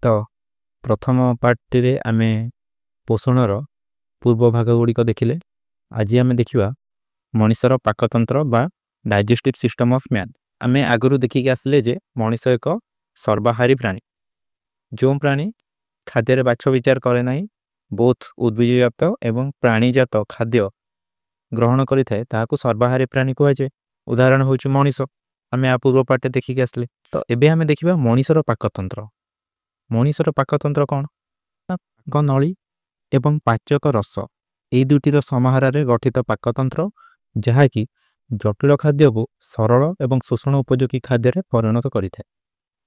ତ ପ୍ରଥମ ପାର୍ଟଟିରେ ଆମେ ପୋଷଣର ପୂର୍ବ ଭାଗ ଗୁଡ଼ିକ ଦେଖିଲେ। ଆଜି ଆମେ ଦେଖିବା ମଣିଷର ପାକତନ୍ତ୍ର ବା ଡାଇଜେଷ୍ଟିଭ୍ ସିଷ୍ଟମ୍ ଅଫ୍ ମ୍ୟାନ୍। ଆମେ ଆଗରୁ ଦେଖିକି ଆସିଲେ ଯେ ମଣିଷ ଏକ ସର୍ବାହାରୀ ପ୍ରାଣୀ, ଯେଉଁ ପ୍ରାଣୀ ଖାଦ୍ୟରେ ବାଛ ବିଚାର କରେ ନାହିଁ, ବୋଥ୍ ଉଦ୍ଭିଦଜାତ ଏବଂ ପ୍ରାଣୀଜାତ ଖାଦ୍ୟ ଗ୍ରହଣ କରିଥାଏ, ତାହାକୁ ସର୍ବାହାରୀ ପ୍ରାଣୀ କୁହାଯାଏ। ଉଦାହରଣ ହେଉଛି ମଣିଷ। ଆମେ ଆ ପୂର୍ବ ପାର୍ଟରେ ଦେଖିକି ଆସିଲେ। ତ ଏବେ ଆମେ ଦେଖିବା ମଣିଷର ପାକତନ୍ତ୍ର। ମଣିଷର ପାକତନ୍ତ୍ର କ'ଣ ନା ପାକ ନଳୀ ଏବଂ ପାଚକ ରସ, ଏଇ ଦୁଇଟିର ସମାହାରରେ ଗଠିତ ପାକତନ୍ତ୍ର, ଯାହାକି ଜଟିଳ ଖାଦ୍ୟକୁ ସରଳ ଏବଂ ଶୋଷଣ ଉପଯୋଗୀ ଖାଦ୍ୟରେ ପରିଣତ କରିଥାଏ।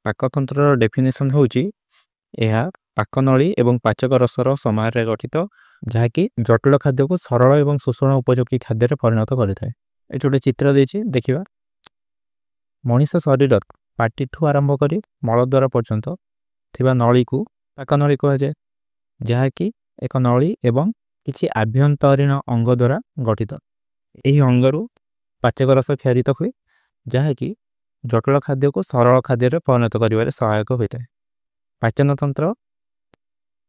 ପାକତନ୍ତ୍ରର ଡେଫିନେସନ୍ ହେଉଛି ଏହା ପାକନଳୀ ଏବଂ ପାଚକ ରସର ସମାହାରରେ ଗଠିତ, ଯାହାକି ଜଟିଳ ଖାଦ୍ୟକୁ ସରଳ ଏବଂ ଶୋଷଣ ଉପଯୋଗୀ ଖାଦ୍ୟରେ ପରିଣତ କରିଥାଏ। ଏଠି ଗୋଟେ ଚିତ୍ର ଦେଇଛି, ଦେଖିବା। ମଣିଷ ଶରୀରର ପାଟିଠୁ ଆରମ୍ଭ କରି ମଳଦ୍ୱାର ପର୍ଯ୍ୟନ୍ତ ଥିବା ନଳୀକୁ ପାକନଳୀ କୁହାଯାଏ, ଯାହାକି ଏକ ନଳୀ ଏବଂ କିଛି ଆଭ୍ୟନ୍ତରୀଣ ଅଙ୍ଗ ଦ୍ୱାରା ଗଠିତ। ଏହି ଅଙ୍ଗରୁ ପାଚକ ରସ କ୍ଷରିତ ହୁଏ, ଯାହାକି ଜଟିଳ ଖାଦ୍ୟକୁ ସରଳ ଖାଦ୍ୟରେ ପରିଣତ କରିବାରେ ସହାୟକ ହୋଇଥାଏ। ପାଚନତନ୍ତ୍ର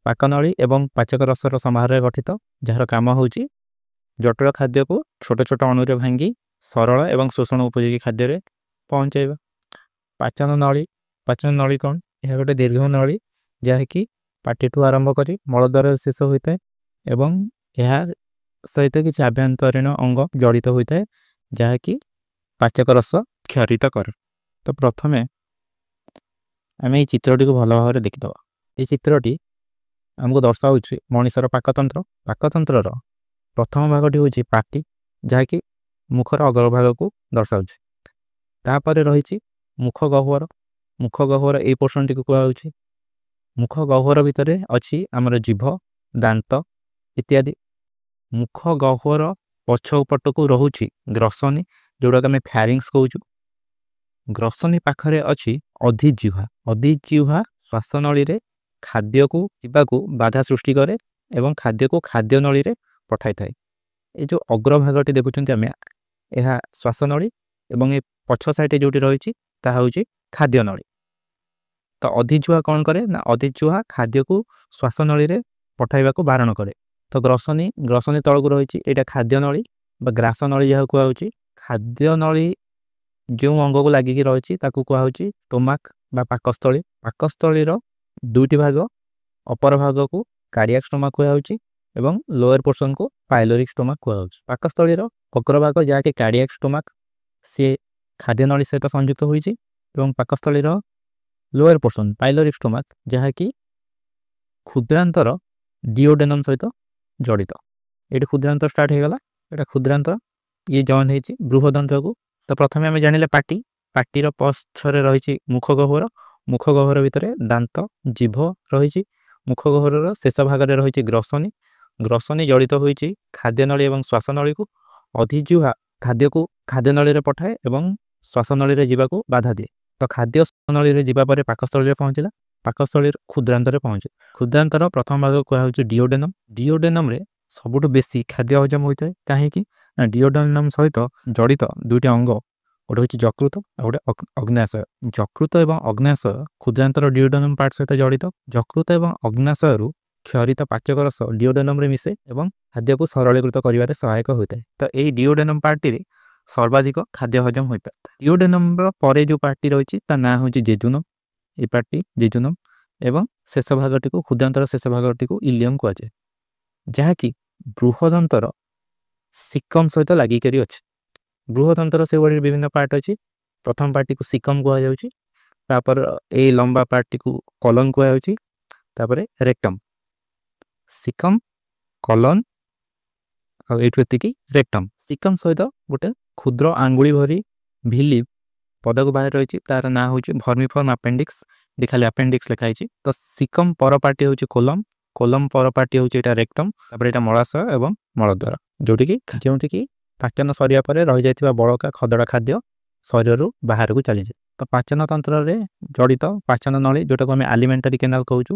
ପାକନଳୀ ଏବଂ ପାଚକ ରସର ସମାହାରରେ ଗଠିତ, ଯାହାର କାମ ହେଉଛି ଜଟିଳ ଖାଦ୍ୟକୁ ଛୋଟ ଛୋଟ ଅଣୁରେ ଭାଙ୍ଗି ସରଳ ଏବଂ ଶୋଷଣ ଉପଯୋଗୀ ଖାଦ୍ୟରେ ପହଞ୍ଚାଇବା। ପାଚନ ନଳୀ। ପାଚନ ନଳୀ କ'ଣ? ଏହା ଗୋଟେ ଦୀର୍ଘ ନଳୀ, ଯାହାକି ପାଟିଠୁ ଆରମ୍ଭ କରି ମଳଦ୍ୱାରରେ ଶେଷ ହୋଇଥାଏ ଏବଂ ଏହା ସହିତ କିଛି ଆଭ୍ୟନ୍ତରୀଣ ଅଙ୍ଗ ଜଡ଼ିତ ହୋଇଥାଏ, ଯାହାକି ପାଚକ ରସ କ୍ଷରିତ କରେ। ତ ପ୍ରଥମେ ଆମେ ଏଇ ଚିତ୍ରଟିକୁ ଭଲ ଭାବରେ ଦେଖିଦେବା। ଏଇ ଚିତ୍ରଟି ଆମକୁ ଦର୍ଶାଉଛି ମଣିଷର ପାକତନ୍ତ୍ର। ପାକତନ୍ତ୍ରର ପ୍ରଥମ ଭାଗଟି ହେଉଛି ପାଟି, ଯାହାକି ମୁଖର ଅଗ୍ରଭାଗକୁ ଦର୍ଶାଉଛି। ତାପରେ ରହିଛି ମୁଖ ଗହ୍ୱର। ମୁଖ ଗହ୍ୱର ଏଇ ପୋର୍ସନଟିକୁ କୁହାଯାଉଛି। ମୁଖ ଗହ୍ୱର ଭିତରେ ଅଛି ଆମର ଜିଭ, ଦାନ୍ତ ଇତ୍ୟାଦି। ମୁଖ ଗହ୍ୱର ପଛ ପଟକୁ ରହୁଛି ଗ୍ରସନୀ, ଯେଉଁଟାକୁ ଆମେ ଫ୍ୟାରିଙ୍ଗସ୍ କହୁଛୁ। ଗ୍ରସନୀ ପାଖରେ ଅଛି ଅଧିଜିହ୍ୱା। ଅଧିଜିହ୍ୱା ଶ୍ୱାସନଳୀରେ ଖାଦ୍ୟକୁ ଯିବାକୁ ବାଧା ସୃଷ୍ଟି କରେ ଏବଂ ଖାଦ୍ୟକୁ ଖାଦ୍ୟ ନଳୀରେ ପଠାଇଥାଏ। ଏ ଯେଉଁ ଅଗ୍ରଭାଗଟି ଦେଖୁଛନ୍ତି ଆମେ, ଏହା ଶ୍ୱାସନଳୀ ଏବଂ ଏ ପଛ ସାଇଡ଼୍ ଯେଉଁଠି ରହିଛି ତାହା ହେଉଛି ଖାଦ୍ୟ ନଳୀ। ତ ଅଧିଜିହ୍ୱା କ'ଣ କରେ ନା ଅଧିଜିହ୍ୱା ଖାଦ୍ୟକୁ ଶ୍ୱାସନଳୀରେ ପଠାଇବାକୁ ବାରଣ କରେ। ତ ଗ୍ରସନୀ ତଳକୁ ରହିଛି ଏଇଟା ଖାଦ୍ୟ ନଳୀ ବା ଗ୍ରାସ ନଳୀ ଯାହାକୁ କୁହାଯାଉଛି। ଖାଦ୍ୟ ନଳୀ ଯେଉଁ ଅଙ୍ଗକୁ ଲାଗିକି ରହିଛି ତାକୁ କୁହାଯାଉଛି ଷ୍ଟୋମାକ୍ ବା ପାକସ୍ଥଳୀ। ପାକସ୍ଥଳୀର ଦୁଇଟି ଭାଗ, ଅପର ଭାଗକୁ କାର୍ଡ଼ିଆକ୍ ଷ୍ଟୋମାକ୍ କୁହାଯାଉଛି ଏବଂ ଲୋୟର ପୋର୍ସନକୁ ପାଇଲୋରିକ୍ ଷ୍ଟୋମାକ୍ କୁହାଯାଉଛି। ପାକସ୍ଥଳୀର ଅଗ୍ରଭାଗ ଯାହାକି କାର୍ଡ଼ିଆକ୍ ଷ୍ଟୋମାକ୍, ସିଏ ଖାଦ୍ୟ ନଳୀ ସହିତ ସଂଯୁକ୍ତ ହୋଇଛି ଏବଂ ପାକସ୍ଥଳୀର ଲୋୟର ପୋର୍ସନ ପାଇଲୋରିକ୍ ଷ୍ଟୋମାକ୍, ଯାହାକି କ୍ଷୁଦ୍ରାନ୍ତର ଡିଓଡେନମ୍ ସହିତ ଜଡ଼ିତ। ଏଇଠି କ୍ଷୁଦ୍ରାନ୍ତ ଷ୍ଟାର୍ଟ ହେଇଗଲା। ଏଇଟା କ୍ଷୁଦ୍ରାନ୍ତ, ଇଏ ଜଏନ୍ ହେଇଛି ବୃହଦନ୍ତକୁ। ତ ପ୍ରଥମେ ଆମେ ଜାଣିଲେ ପାଟି। ପାଟିର ପଛରେ ରହିଛି ମୁଖ ଗହ୍ୱର। ମୁଖ ଗହ୍ୱର ଭିତରେ ଦାନ୍ତ, ଜିଭ ରହିଛି। ମୁଖ ଗହ୍ୱରର ଶେଷ ଭାଗରେ ରହିଛି ଗ୍ରସନୀ। ଗ୍ରସନୀ ଜଡ଼ିତ ହୋଇଛି ଖାଦ୍ୟନଳୀ ଏବଂ ଶ୍ୱାସନଳୀକୁ। ଅଧିଜିହ୍ୱା ଖାଦ୍ୟକୁ ଖାଦ୍ୟନଳୀରେ ପଠାଏ ଏବଂ ଶ୍ୱାସନଳୀରେ ଯିବାକୁ ବାଧା ଦିଏ। ତ ଖାଦ୍ୟ ନଳୀରେ ଯିବା ପରେ ପାକସ୍ଥଳୀରେ ପହଞ୍ଚିଲା, ପାକସ୍ଥଳୀର କ୍ଷୁଦ୍ରାନ୍ତରେ ପହଞ୍ଚେ। କ୍ଷୁଦ୍ରାନ୍ତର ପ୍ରଥମ ଭାଗ କୁହାଯାଉଛି ଡିଓଡେନମ୍। ଡିଓଡେନମ୍ରେ ସବୁଠୁ ବେଶୀ ଖାଦ୍ୟ ହଜମ ହୋଇଥାଏ। କାହିଁକି ନା ଡିଓଡେନମ୍ ସହିତ ଜଡ଼ିତ ଦୁଇଟି ଅଙ୍ଗ, ଗୋଟେ ହେଉଛି ଯକୃତ ଆଉ ଗୋଟେ ଅଗ୍ନାଶୟ। ଯକୃତ ଏବଂ ଅଗ୍ନାଶୟ କ୍ଷୁଦ୍ରାନ୍ତର ଡିଓଡେନମ୍ ପାର୍ଟ ସହିତ ଜଡ଼ିତ। ଯକୃତ ଏବଂ ଅଗ୍ନାଶୟରୁ କ୍ଷରିତ ପାଚକ ରସ ଡିଓଡେନମ୍ରେ ମିଶେ ଏବଂ ଖାଦ୍ୟକୁ ସରଳୀକୃତ କରିବାରେ ସହାୟକ ହୋଇଥାଏ। ତ ଏଇ ଡିଓଡେନମ୍ ପାର୍ଟଟିରେ ସର୍ବାଧିକ ଖାଦ୍ୟ ହଜମ ହୋଇପାରିଥାଏ। ଡିଓଡେନମ୍ର ପରେ ଯେଉଁ ପାର୍ଟଟି ରହିଛି ତା ନାଁ ହେଉଛି ଜେଜୁନମ୍। ଏଇ ପାର୍ଟଟି ଜେଜୁନମ୍ ଏବଂ ଶେଷ ଭାଗଟିକୁ, କ୍ଷୁଦ୍ରାନ୍ତର ଶେଷ ଭାଗଟିକୁ ଇଲିୟମ୍ କୁହାଯାଏ, ଯାହାକି ବୃହଦନ୍ତର ସିକମ୍ ସହିତ ଲାଗିକରି ଅଛି। ବୃହଦନ୍ତର ସେଭଳି ବିଭିନ୍ନ ପାର୍ଟ ଅଛି। ପ୍ରଥମ ପାର୍ଟଟିକୁ ସିକମ୍ କୁହାଯାଉଛି, ତାପରେ ଏଇ ଲମ୍ବା ପାର୍ଟଟିକୁ କଲନ୍ କୁହାଯାଉଛି, ତାପରେ ରେକ୍ଟମ୍। ସିକମ୍, କଲନ୍ ଆଉ ଏଇଠୁ ଏତିକି ରେକ୍ଟମ୍। ସିକମ୍ ସହିତ ଗୋଟେ କ୍ଷୁଦ୍ର ଆଙ୍ଗୁଳି ଭରି ଭିଲି ପଦାକୁ ବାହାରି ରହିଛି, ତାର ନାଁ ହେଉଛି ଭର୍ମିଫର୍ମ ଆପେଣ୍ଡିକ୍ସ। ଏଠି ଖାଲି ଆପେଣ୍ଡିକ୍ସ ଲେଖା ହେଇଛି। ତ ସିକମ୍ ପର ପାର୍ଟି ହେଉଛି କୋଲମ୍, କୋଲମ୍ ପର ପାର୍ଟି ହେଉଛି ଏଇଟା ରେକ୍ଟମ୍, ତାପରେ ଏଇଟା ମଳାଶୟ ଏବଂ ମଳଦ୍ୱାର, ଯେଉଁଠିକି ପାଚନ ସରିବା ପରେ ରହିଯାଇଥିବା ବଳକା ଖଦଡ଼ା ଖାଦ୍ୟ ଶରୀରରୁ ବାହାରକୁ ଚାଲିଯାଏ। ତ ପାଚନ ତନ୍ତ୍ରରେ ଜଡ଼ିତ ପାଚନ ନଳୀ, ଯେଉଁଟାକୁ ଆମେ ଆଲିମେଣ୍ଟାରୀ କେନାଲ କହୁଛୁ,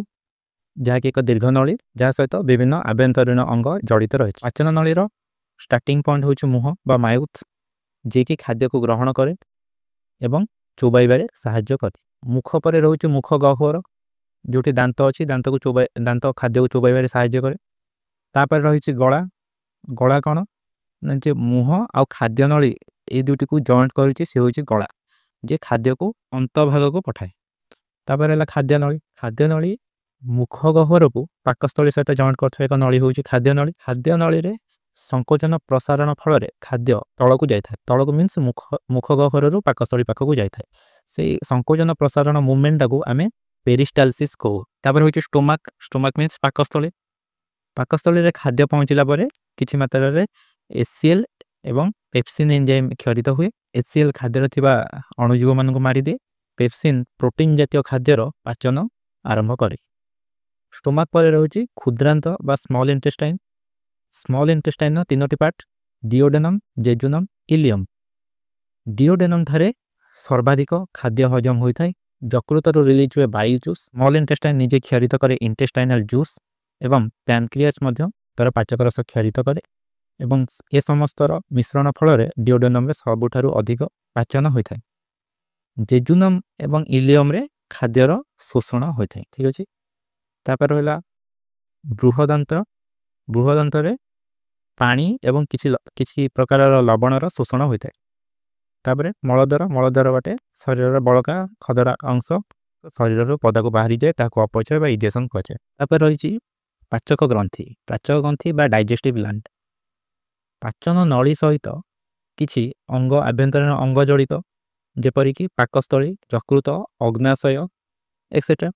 ଯାହାକି ଏକ ଦୀର୍ଘ ନଳୀ, ଯାହା ସହିତ ବିଭିନ୍ନ ଆଭ୍ୟନ୍ତରୀଣ ଅଙ୍ଗ ଜଡ଼ିତ ରହିଛି। ପାଚନ ନଳୀର ଷ୍ଟାର୍ଟିଂ ପଏଣ୍ଟ ହେଉଛି ମୁହଁ ବା ମାଉଥ୍, ଯିଏକି ଖାଦ୍ୟକୁ ଗ୍ରହଣ କରେ ଏବଂ ଚୋବାଇବାରେ ସାହାଯ୍ୟ କରେ। ମୁଖ ପରେ ରହୁଛି ମୁଖ ଗହ୍ୱର। ଯେଉଁଠି ଦାନ୍ତ ଅଛି, ଦାନ୍ତକୁ ଚୋବାଇ, ଦାନ୍ତ ଖାଦ୍ୟକୁ ଚୋବାଇବାରେ ସାହାଯ୍ୟ କରେ। ତାପରେ ରହିଛି ଗଳା। ଗଳା କ'ଣ ନା ଯେ ମୁହଁ ଆଉ ଖାଦ୍ୟ ନଳୀ ଏଇ ଦୁଇଟିକୁ ଜଏଣ୍ଟ କରୁଛି, ସେ ହେଉଛି ଗଳା, ଯେ ଖାଦ୍ୟକୁ ଅନ୍ତଭାଗକୁ ପଠାଏ। ତାପରେ ହେଲା ଖାଦ୍ୟ ନଳୀ। ଖାଦ୍ୟ ନଳୀ ମୁଖ ଗହ୍ୱରକୁ ପାକସ୍ଥଳୀ ସହିତ ଜଏଣ୍ଟ କରୁଥିବା ଏକ ନଳୀ ହେଉଛି ଖାଦ୍ୟ ନଳୀ। ଖାଦ୍ୟ ନଳୀରେ ସଂକୋଚନ ପ୍ରସାରଣ ଫଳରେ ଖାଦ୍ୟ ତଳକୁ ଯାଇଥାଏ। ତଳକୁ ମିନ୍ସ ମୁଖ ଗହ୍ୱରରୁ ପାକସ୍ଥଳୀ ପାଖକୁ ଯାଇଥାଏ। ସେଇ ସଂକୋଚନ ପ୍ରସାରଣ ମୁଭମେଣ୍ଟଟାକୁ ଆମେ ପେରିଷ୍ଟାଲସିସ୍ କହୁ। ତାପରେ ହେଉଛି ଷ୍ଟୋମାକ୍। ଷ୍ଟୋମାକ୍ ମିନ୍ସ ପାକସ୍ଥଳୀ। ପାକସ୍ଥଳୀରେ ଖାଦ୍ୟ ପହଞ୍ଚିଲା ପରେ କିଛି ମାତ୍ରାରେ ଏସିଏଲ୍ ଏବଂ ପେପସିନ୍ ଏନ୍ଜାଇମ୍ କ୍ଷରିତ ହୁଏ। ଏସିଏଲ୍ ଖାଦ୍ୟରେ ଥିବା ଅଣୁଜୀବମାନଙ୍କୁ ମାରିଦିଏ। ପେପସିନ୍ ପ୍ରୋଟିନ୍ ଜାତୀୟ ଖାଦ୍ୟର ପାଚନ ଆରମ୍ଭ କରେ। ଷ୍ଟୋମାକ୍ ପରେ ରହୁଛି କ୍ଷୁଦ୍ରାନ୍ତ ବା ସ୍ମଲ୍ ଇଣ୍ଟେଷ୍ଟାଇନ୍। ସ୍ମଲ୍ ଇଣ୍ଟେଷ୍ଟାଇନ୍ର ତିନୋଟି ପାର୍ଟ, ଡିଓଡେନମ୍, ଜେଜୁନମ୍, ଇଲିୟମ୍। ଡିଓଡେନମ୍ ଠାରେ ସର୍ବାଧିକ ଖାଦ୍ୟ ହଜମ ହୋଇଥାଏ। ଯକୃତରୁ ରିଲିଜ୍ ହୁଏ ବାଇଲ୍ ଜୁସ୍। ସ୍ମଲ୍ ଇଣ୍ଟେଷ୍ଟାଇନ୍ ନିଜେ କ୍ଷରିତ କରେ ଇଣ୍ଟେଷ୍ଟାଇନାଲ୍ ଜୁସ୍ ଏବଂ ପ୍ୟାନକ୍ରିଆସ୍ ମଧ୍ୟ ତାର ପାଚକ ରସ କ୍ଷରିତ କରେ ଏବଂ ଏ ସମସ୍ତର ମିଶ୍ରଣ ଫଳରେ ଡିଓଡେନମ୍ରେ ସବୁଠାରୁ ଅଧିକ ପାଚନ ହୋଇଥାଏ। ଜେଜୁନମ୍ ଏବଂ ଇଲିୟମ୍ରେ ଖାଦ୍ୟର ଶୋଷଣ ହୋଇଥାଏ। ଠିକ୍ ଅଛି। ତାପରେ ରହିଲା ବୃହଦାନ୍ତ। ବୃହଦାନ୍ତରେ ପାଣି ଏବଂ କିଛି ପ୍ରକାରର ଲବଣର ଶୋଷଣ ହୋଇଥାଏ। ତାପରେ ମଳଦ୍ୱାର। ମଳଦ୍ୱାର ବାଟେ ଶରୀରର ବଳକା ଖଦରା ଅଂଶ ଶରୀରରୁ ପଦାକୁ ବାହାରିଯାଏ, ତାହାକୁ ଅପଚୟ ବା ଇଜେସନ୍ କୁହାଯାଏ। ତାପରେ ରହିଛି ପାଚକ ଗ୍ରନ୍ଥି। ପାଚକ ଗ୍ରନ୍ଥି ବା ଡାଇଜେଷ୍ଟିଭ୍ ଗ୍ଲାଣ୍ଡ। ପାଚନ ନଳୀ ସହିତ କିଛି ଅଙ୍ଗ, ଆଭ୍ୟନ୍ତରୀଣ ଅଙ୍ଗ ଜଡ଼ିତ, ଯେପରିକି ପାକସ୍ଥଳୀ, ଯକୃତ, ଅଗ୍ନାଶୟ ଏକ୍ସେଟ୍ରା।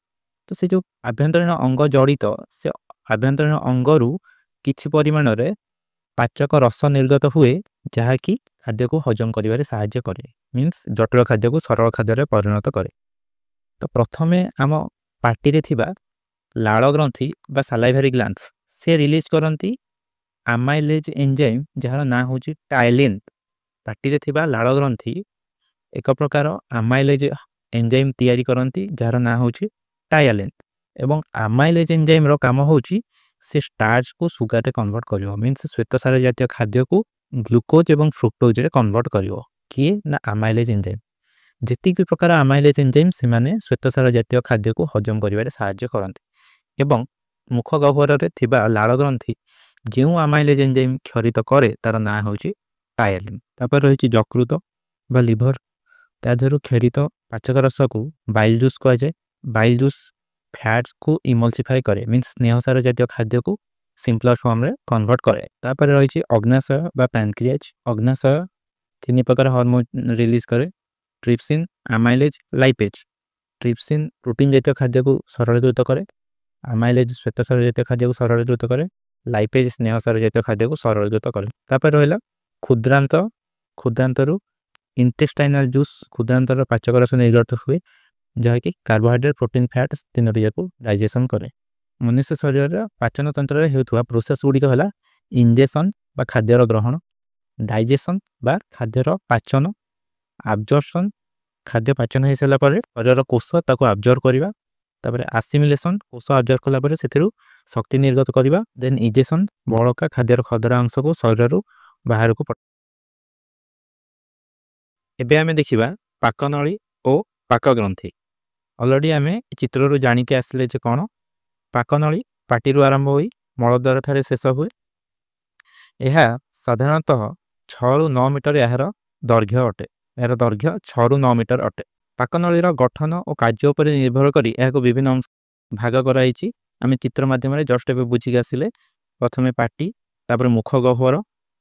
ତ ସେ ଯେଉଁ ଆଭ୍ୟନ୍ତରୀଣ ଅଙ୍ଗ ଜଡ଼ିତ, ସେ ଆଭ୍ୟନ୍ତରୀଣ ଅଙ୍ଗରୁ କିଛି ପରିମାଣରେ ପାଚକ ରସ ନିର୍ଗତ ହୁଏ, ଯାହାକି ଖାଦ୍ୟକୁ ହଜମ କରିବାରେ ସାହାଯ୍ୟ କରେ, ମିନ୍ସ ଜଟିଳ ଖାଦ୍ୟକୁ ସରଳ ଖାଦ୍ୟରେ ପରିଣତ କରେ। ତ ପ୍ରଥମେ ଆମ ପାଟିରେ ଥିବା ଲାଳ ଗ୍ରନ୍ଥି ବା ସାଲାଇଭାରି ଗ୍ଲାନ୍ସ, ସେ ରିଲିଜ୍ କରନ୍ତି ଆମାଇଲେଜ୍ ଏନ୍ଜାଇମ୍, ଯାହାର ନାଁ ହେଉଛି ଟାଇଲିନ୍। ପାଟିରେ ଥିବା ଲାଳ ଗ୍ରନ୍ଥି ଏକ ପ୍ରକାର ଆମାଇଲେଜ୍ ଏନ୍ଜାଇମ୍ ତିଆରି କରନ୍ତି, ଯାହାର ନାଁ ହେଉଛି ଟାୟାଲିନ୍। ଏବଂ ଆମାଇଲେଜ୍ ଏନ୍ଜାଇମ୍ର କାମ ହେଉଛି ସେ ଷ୍ଟାର୍ଚକୁ ସୁଗାରରେ କନଭର୍ଟ କରିବ, ମିନ୍ସ ଶ୍ୱେତସାର ଜାତୀୟ ଖାଦ୍ୟକୁ ଗ୍ଲୁକୋଜ୍ ଏବଂ ଫ୍ରୁକ୍ଟୋଜରେ କନଭର୍ଟ କରିବ। କିଏ ନା ଆମାଇଲେଜ୍ ଏନ୍ଜାଇମ୍। ଯେତିକି ପ୍ରକାର ଆମାଇଲେଜ୍ ଏନ୍ଜାଇମ୍, ସେମାନେ ଶ୍ୱେତସାର ଜାତୀୟ ଖାଦ୍ୟକୁ ହଜମ କରିବାରେ ସାହାଯ୍ୟ କରନ୍ତି। ଏବଂ ମୁଖ ଗହ୍ୱରରେ ଥିବା ଲାଳ ଗ୍ରନ୍ଥି ଯେଉଁ ଆମାଇଲେଜ୍ ଏନ୍ଜାଇମ୍ କ୍ଷରିତ କରେ, ତାର ନାଁ ହେଉଛି ଟାୟାଲିନ୍। ତାପରେ ରହିଛି ଯକୃତ ବା ଲିଭର। ତା ଦେହରୁ କ୍ଷରିତ ପାଚକ ରସକୁ ବାଇଲ୍ ଜୁସ୍ କୁହାଯାଏ। ବାଇଲ୍ ଜୁସ୍ ଫ୍ୟାଟ୍ସକୁ ଇମଲସିଫାଏ କରେ, ମିନ୍ସ ସ୍ନେହସାର ଜାତୀୟ ଖାଦ୍ୟକୁ ସିମ୍ପଲର ଫର୍ମରେ କନଭର୍ଟ କରେ। ତାପରେ ରହିଛି ଅଗ୍ନାଶୟ ବା ପ୍ୟାନକ୍ରିଆଜ୍। ଅଗ୍ନାଶୟ ତିନି ପ୍ରକାର ହରମୋନ୍ ରିଲିଜ୍ କରେ, ଟ୍ରିପ୍ସିନ୍, ଆମାଇଲେଜ୍, ଲାଇପେଜ୍। ଟ୍ରିପ୍ସିନ୍ ପ୍ରୋଟିନ୍ ଜାତୀୟ ଖାଦ୍ୟକୁ ସରଳୀକୃତ କରେ, ଆମାଇଲେଜ୍ ଶ୍ୱେତସାର ଜାତୀୟ ଖାଦ୍ୟକୁ ସରଳୀକୃତ କରେ, ଲାଇପେଜ୍ ସ୍ନେହସାର ଜାତୀୟ ଖାଦ୍ୟକୁ ସରଳୀକୃତ କରେ। ତାପରେ ରହିଲା କ୍ଷୁଦ୍ରାନ୍ତ। କ୍ଷୁଦ୍ରାନ୍ତରୁ ଇଣ୍ଟେଷ୍ଟାଇନାଲ୍ ଜୁସ୍, କ୍ଷୁଦ୍ରାନ୍ତର ପାଚକ ରସ ନିର୍ଗତ ହୁଏ, ଯାହାକି କାର୍ବୋହାଇଡ୍ରେଟ୍, ପ୍ରୋଟିନ୍, ଫ୍ୟାଟ୍ ତିନୋଟି ଯାକୁ ଡାଇଜେସନ୍ କରେ। ମନୁଷ୍ୟ ଶରୀରର ପାଚନ ତନ୍ତ୍ରରେ ହେଉଥିବା ପ୍ରୋସେସ୍ ଗୁଡ଼ିକ ହେଲା ଇଞ୍ଜେସନ୍ ବା ଖାଦ୍ୟର ଗ୍ରହଣ, ଡାଇଜେସନ୍ ବା ଖାଦ୍ୟର ପାଚନ, ଆବଜର୍ପସନ୍, ଖାଦ୍ୟ ପାଚନ ହେଇସାରିଲା ପରେ ଶରୀରର କୋଷ ତାକୁ ଆବଜର୍ବ କରିବା, ତାପରେ ଆସିମିଲେସନ୍, କୋଷ ଆବଜର୍ବ କଲା ପରେ ସେଥିରୁ ଶକ୍ତି ନିର୍ଗତ କରିବା, ଦେନ୍ ଇଜେସନ୍, ବଳକା ଖାଦ୍ୟର ଖଦରା ଅଂଶକୁ ଶରୀରରୁ ବାହାରକୁ ପଠାଇବା। ଏବେ ଆମେ ଦେଖିବା ପାକନଳୀ ଓ ପାକଗ୍ରନ୍ଥି। ଅଲରେଡ଼ି ଆମେ ଚିତ୍ରରୁ ଜାଣିକି ଆସିଲେ ଯେ କ'ଣ ପାକନଳୀ ପାଟିରୁ ଆରମ୍ଭ ହୋଇ ମଳଦ୍ୱାର ଠାରେ ଶେଷ ହୁଏ। ଏହା ସାଧାରଣତଃ 6ରୁ 9 ମିଟର ଏହାର ଦୈର୍ଘ୍ୟ ଅଟେ। ଏହାର ଦୈର୍ଘ୍ୟ 6ରୁ 9 ମିଟର ଅଟେ। ପାକନଳୀର ଗଠନ ଓ କାର୍ଯ୍ୟ ଉପରେ ନିର୍ଭର କରି ଏହାକୁ ବିଭିନ୍ନ ଅଂଶ ଭାଗ କରାଯାଇଛି। ଆମେ ଚିତ୍ର ମାଧ୍ୟମରେ ଜଷ୍ଟ ଏବେ ବୁଝିକି ଆସିଲେ। ପ୍ରଥମେ ପାଟି, ତାପରେ ମୁଖ ଗହ୍ୱର,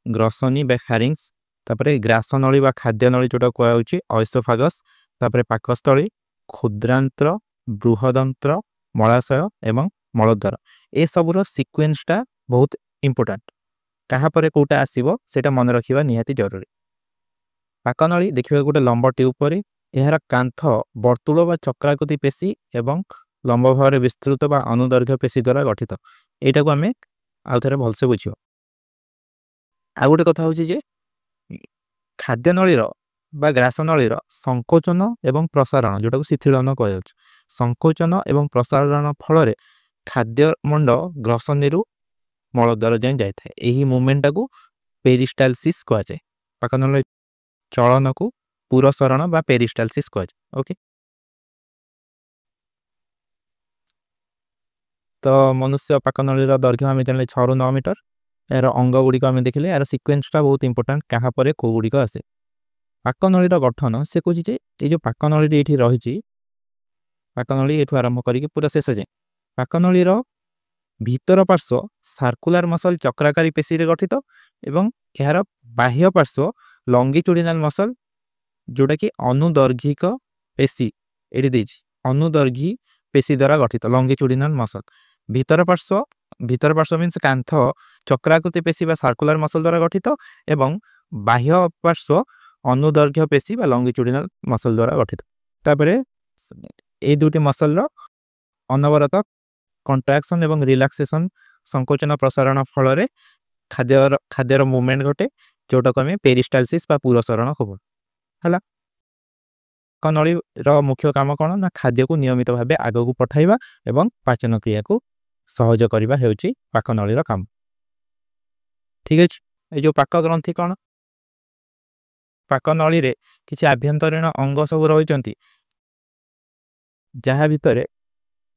ଗ୍ରସନୀ ବା ଫ୍ୟାରିଙ୍ଗସ୍, ତାପରେ ଗ୍ରାସନଳୀ ବା ଖାଦ୍ୟନଳୀ ଯେଉଁଟା କୁହାଯାଉଛି ଐସୋଫାଗସ୍, ତାପରେ ପାକସ୍ଥଳୀ, କ୍ଷୁଦ୍ରାନ୍ତ୍ର, ବୃହଦନ୍ତ୍ର, ମଳାଶୟ ଏବଂ ମଳଦ୍ୱାର। ଏସବୁର ସିକ୍ୱେନ୍ସଟା ବହୁତ ଇମ୍ପୋର୍ଟାଣ୍ଟ। କାହା ପରେ କେଉଁଟା ଆସିବ ସେଇଟା ମନେ ରଖିବା ନିହାତି ଜରୁରୀ। ପାକନଳୀ ଦେଖିବାକୁ ଗୋଟେ ଲମ୍ବ ଟ୍ୟୁବ୍ ପରି। ଏହାର କାନ୍ଥ ବର୍ତ୍ତୁଳ ବା ଚକ୍ରାକୃତି ପେଶୀ ଏବଂ ଲମ୍ବ ଭାବରେ ବିସ୍ତୃତ ବା ଅନୁଦୈର୍ଘ୍ୟ ପେଶୀ ଦ୍ୱାରା ଗଠିତ। ଏଇଟାକୁ ଆମେ ଆଉ ଥରେ ଭଲସେ ବୁଝିବା। ଆଉ ଗୋଟେ କଥା ହେଉଛି ଯେ ଖାଦ୍ୟନଳୀର ବା ଗ୍ରାସନଳୀର ସଂକୋଚନ ଏବଂ ପ୍ରସାରଣ, ଯେଉଁଟାକୁ ଶିଥିଳନ କୁହାଯାଉଛି, ସଂକୋଚନ ଏବଂ ପ୍ରସାରଣ ଫଳରେ ଖାଦ୍ୟ ମଣ୍ଡ ଗ୍ରସନୀରୁ ମଳଦ୍ୱାର ଯାଏଁ ଯାଇଥାଏ। ଏହି ମୁଭମେଣ୍ଟଟାକୁ ପେରିଷ୍ଟାଲସିସ୍ କୁହାଯାଏ। ପାକନଳୀ ଚଳନକୁ ପୁରସରଣ ବା ପେରିଷ୍ଟାଲସିସ୍ କୁହାଯାଏ। ଓକେ। ତ ମନୁଷ୍ୟ ପାକନଳୀର ଦୈର୍ଘ୍ୟ ଆମେ ଜାଣିଲେ 6ରୁ 9 ମିଟର। ଏହାର ଅଙ୍ଗ ଗୁଡ଼ିକ ଆମେ ଦେଖିଲେ। ଏହାର ସିକ୍ୱେନ୍ସଟା ବହୁତ ଇମ୍ପୋର୍ଟାଣ୍ଟ, କାହା ପରେ କେଉଁ ଗୁଡ଼ିକ ଆସେ। ପାକନଳୀର ଗଠନ, ସେ କହୁଛି ଯେ ଏଇ ଯେଉଁ ପାକନଳୀଟି ଏଇଠି ରହିଛି, ପାକନଳୀ ଏଠୁ ଆରମ୍ଭ କରିକି ପୁରା ଶେଷ ଯାଏଁ, ପାକନଳୀର ଭିତର ପାର୍ଶ୍ୱ ସାର୍କୁଲାର ମସଲ ଚକ୍ରାକାରୀ ପେଶୀରେ ଗଠିତ ଏବଂ ଏହାର ବାହ୍ୟ ପାର୍ଶ୍ୱ ଲଙ୍ଗିଚୁଡିନାଲ ମସଲ, ଯେଉଁଟାକି ଅନୁଦୈର୍ଘିକ ପେଶୀ ଏଠି ଦେଇଛି, ଅନୁଦୈର୍ଘୀ ପେଶୀ ଦ୍ୱାରା ଗଠିତ ଲଙ୍ଗିଚୁଡିନାଲ ମସଲ। ଭିତର ପାର୍ଶ୍ୱ, ଭିତର ପାର୍ଶ୍ୱ ମିନ୍ସ କାନ୍ଥ ଚକ୍ରାକୃତି ପେଶୀ ବା ସାର୍କୁଲାର ମସଲ ଦ୍ୱାରା ଗଠିତ ଏବଂ ବାହ୍ୟ ପାର୍ଶ୍ୱ ଅନୁଦୈର୍ଘ୍ୟ ପେଶୀ ବା ଲଙ୍ଗିଚୁଡିନାଲ ମସଲ ଦ୍ୱାରା ଗଠିତ। ତାପରେ ଏଇ ଦୁଇଟି ମସଲର ଅନବରତ କଣ୍ଟ୍ରାକ୍ସନ୍ ଏବଂ ରିଲାକ୍ସେସନ୍, ସଂକୋଚନ ପ୍ରସାରଣ ଫଳରେ ଖାଦ୍ୟର ମୁଭମେଣ୍ଟ ଘଟେ, ଯେଉଁଟାକୁ ଆମେ ପେରିଷ୍ଟାଲସିସ୍ ବା ପୁରସରଣ କହୁ। ହେଲା, ପାକନଳୀର ମୁଖ୍ୟ କାମ କ'ଣ ନା ଖାଦ୍ୟକୁ ନିୟମିତ ଭାବେ ଆଗକୁ ପଠାଇବା ଏବଂ ପାଚନ କ୍ରିୟାକୁ ସହଜ କରିବା ହେଉଛି ପାକନଳୀର କାମ। ଠିକ୍ ଅଛି। ଏଇ ଯେଉଁ ପାକ ଗ୍ରନ୍ଥି କ'ଣ, ପାକନଳୀରେ କିଛି ଆଭ୍ୟନ୍ତରୀଣ ଅଙ୍ଗ ସବୁ ରହିଛନ୍ତି, ଯାହା ଭିତରେ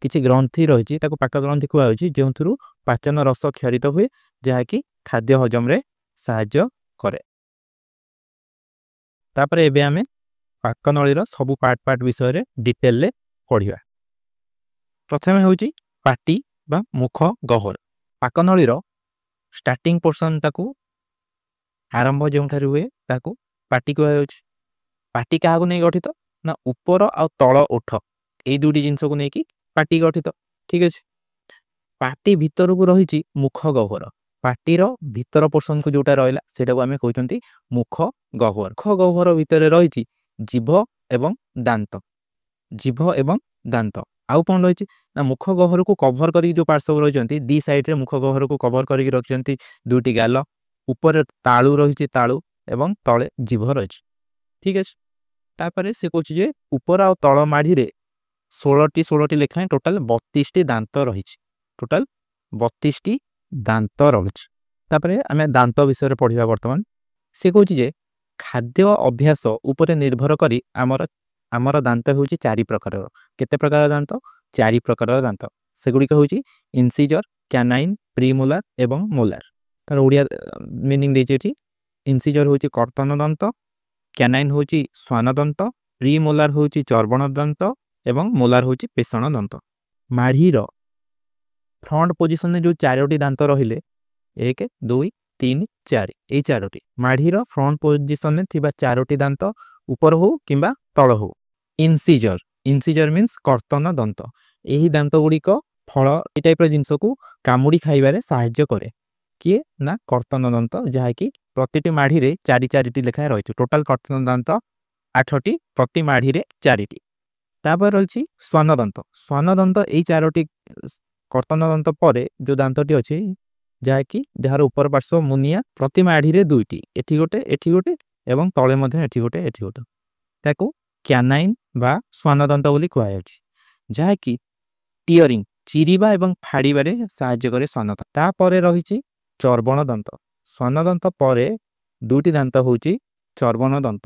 କିଛି ଗ୍ରନ୍ଥି ରହିଛି, ତାକୁ ପାକ ଗ୍ରନ୍ଥି କୁହାଯାଉଛି, ଯେଉଁଥିରୁ ପାଚନ ରସ କ୍ଷରିତ ହୁଏ, ଯାହାକି ଖାଦ୍ୟ ହଜମରେ ସାହାଯ୍ୟ କରେ। ତାପରେ ଏବେ ଆମେ ପାକନଳୀର ସବୁ ପାର୍ଟ ପାର୍ଟ ବିଷୟରେ ଡିଟେଲରେ ପଢ଼ିବା। ପ୍ରଥମେ ହେଉଛି ପାଟି ବା ମୁଖ ଗହ୍ୱର। ପାକନଳୀର ଷ୍ଟାର୍ଟିଂ ପୋର୍ସନଟାକୁ, ଆରମ୍ଭ ଯେଉଁଠାରେ ହୁଏ ତାକୁ ପାଟି କୁହାଯାଉଛି। ପାଟି କାହାକୁ ନେଇ ଗଠିତ ନା ଉପର ଆଉ ତଳ ଓଠ, ଏଇ ଦୁଇଟି ଜିନିଷକୁ ନେଇକି ପାଟି ଗଠିତ। ଠିକ୍ ଅଛି। ପାଟି ଭିତରକୁ ରହିଛି ମୁଖ ଗହ୍ୱର। ପାଟିର ଭିତର ପୋର୍ସନକୁ ଯେଉଁଟା ରହିଲା ସେଇଟାକୁ ଆମେ କହୁଛନ୍ତି ମୁଖ ଗହ୍ୱର। ମୁଖ ଗହ୍ୱର ଭିତରେ ରହିଛି ଜିଭ ଏବଂ ଦାନ୍ତ। ଜିଭ ଏବଂ ଦାନ୍ତ। ଆଉ କ'ଣ ରହିଛି ନା ମୁଖ ଗହ୍ୱରକୁ କଭର କରିକି ଯେଉଁ ପାର୍ଟ ସବୁ ରହିଛନ୍ତି, ଦି ସାଇଡ୍ରେ ମୁଖ ଗହ୍ୱରକୁ କଭର କରିକି ରଖିଛନ୍ତି ଦୁଇଟି ଗାଲ, ଉପରେ ତାଳୁ ରହିଛି ତାଳୁ, ଏବଂ ତଳେ ଜିଭ ରହିଛି। ଠିକ୍ ଅଛି। ତାପରେ ସେ କହୁଛି ଯେ ଉପର ଆଉ ତଳ ମାଢ଼ିରେ 16ଟି 16ଟି ଲେଖାଏଁ ଟୋଟାଲ 32ଟି ଦାନ୍ତ ରହିଛି। ଟୋଟାଲ 32ଟି ଦାନ୍ତ ରହିଛି। ତାପରେ ଆମେ ଦାନ୍ତ ବିଷୟରେ ପଢ଼ିବା ବର୍ତ୍ତମାନ। ସେ କହୁଛି ଯେ ଖାଦ୍ୟ ଅଭ୍ୟାସ ଉପରେ ନିର୍ଭର କରି ଆମର ଦାନ୍ତ ହେଉଛି 4 ପ୍ରକାରର। କେତେ ପ୍ରକାର ଦାନ୍ତ? 4 ପ୍ରକାରର ଦାନ୍ତ। ସେଗୁଡ଼ିକ ହେଉଛି ଇନସିଜର, କ୍ୟାନାଇନ୍, ପ୍ରିମୋଲାର ଏବଂ ମୋଲାର। ତାର ଓଡ଼ିଆ ମିନିଂ ଦେଇଛି ଏଠି। ଇନସିଜର ହେଉଛି କର୍ତ୍ତନ ଦନ୍ତ, କ୍ୟାନାଇନ୍ ହେଉଛି ଶ୍ୱାନ ଦନ୍ତ, ପ୍ରିମୋଲାର ହେଉଛି ଚର୍ବଣ ଦନ୍ତ ଏବଂ ମୋଲାର ହେଉଛି ପେଷଣ ଦନ୍ତ। ମାଢ଼ିର ଫ୍ରଣ୍ଟ ପୋଜିସନରେ ଯେଉଁ 4ଟି ଦାନ୍ତ ରହିଲେ, 1 2 3 4, ଏଇ 4ଟି ମାଢ଼ିର ଫ୍ରଣ୍ଟ ପୋଜିସନରେ ଥିବା 4ଟି ଦାନ୍ତ ଉପର ହଉ କିମ୍ବା ତଳ ହଉ, ଇନସିଜର, ଇନସିଜର ମିନ୍ସ କର୍ତ୍ତନ ଦନ୍ତ। ଏହି ଦାନ୍ତ ଗୁଡ଼ିକ ଫଳ ଏ ଟାଇପ୍ର ଜିନିଷକୁ କାମୁଡ଼ି ଖାଇବାରେ ସାହାଯ୍ୟ କରେ। କିଏ ନା କର୍ତ୍ତନ ଦନ୍ତ, ଯାହାକି ପ୍ରତିଟି ମାଢ଼ିରେ 4 4ଟି ଲେଖାଏଁ ରହିଛି। ଟୋଟାଲ କର୍ତ୍ତନ ଦାନ୍ତ 8ଟି, ପ୍ରତି ମାଢ଼ିରେ 4ଟି। ତାପରେ ରହିଛି ଶ୍ୱାନ ଦନ୍ତ। ଶ୍ୱାନ ଦନ୍ତ ଏଇ 4ଟି କର୍ତ୍ତନ ଦନ୍ତ ପରେ ଯେଉଁ ଦାନ୍ତଟି ଅଛି, ଯାହାକି ଯାହାର ଉପର ପାର୍ଶ୍ୱ ମୁନିଆ, ପ୍ରତି ମାଢ଼ିରେ 2ଟି, ଏଠି ଗୋଟେ, ଏଠି ଗୋଟେ ଏବଂ ତଳେ ମଧ୍ୟ ଏଠି ଗୋଟେ, ଏଠି ଗୋଟେ, ତାକୁ କ୍ୟାନାଇନ୍ ବା ଶ୍ୱାନ ଦନ୍ତ ବୋଲି କୁହାଯାଉଛି, ଯାହାକି ଟିୟରିଂ, ଚିରିବା ଏବଂ ଫାଡ଼ିବାରେ ସାହାଯ୍ୟ କରେ ଶ୍ୱାନ ଦନ୍ତ। ତାପରେ ରହିଛି ଚର୍ବଣ ଦନ୍ତ। ଶ୍ୱାନ ଦନ୍ତ ପରେ 2ଟି ଦାନ୍ତ ହେଉଛି ଚର୍ବଣ ଦନ୍ତ,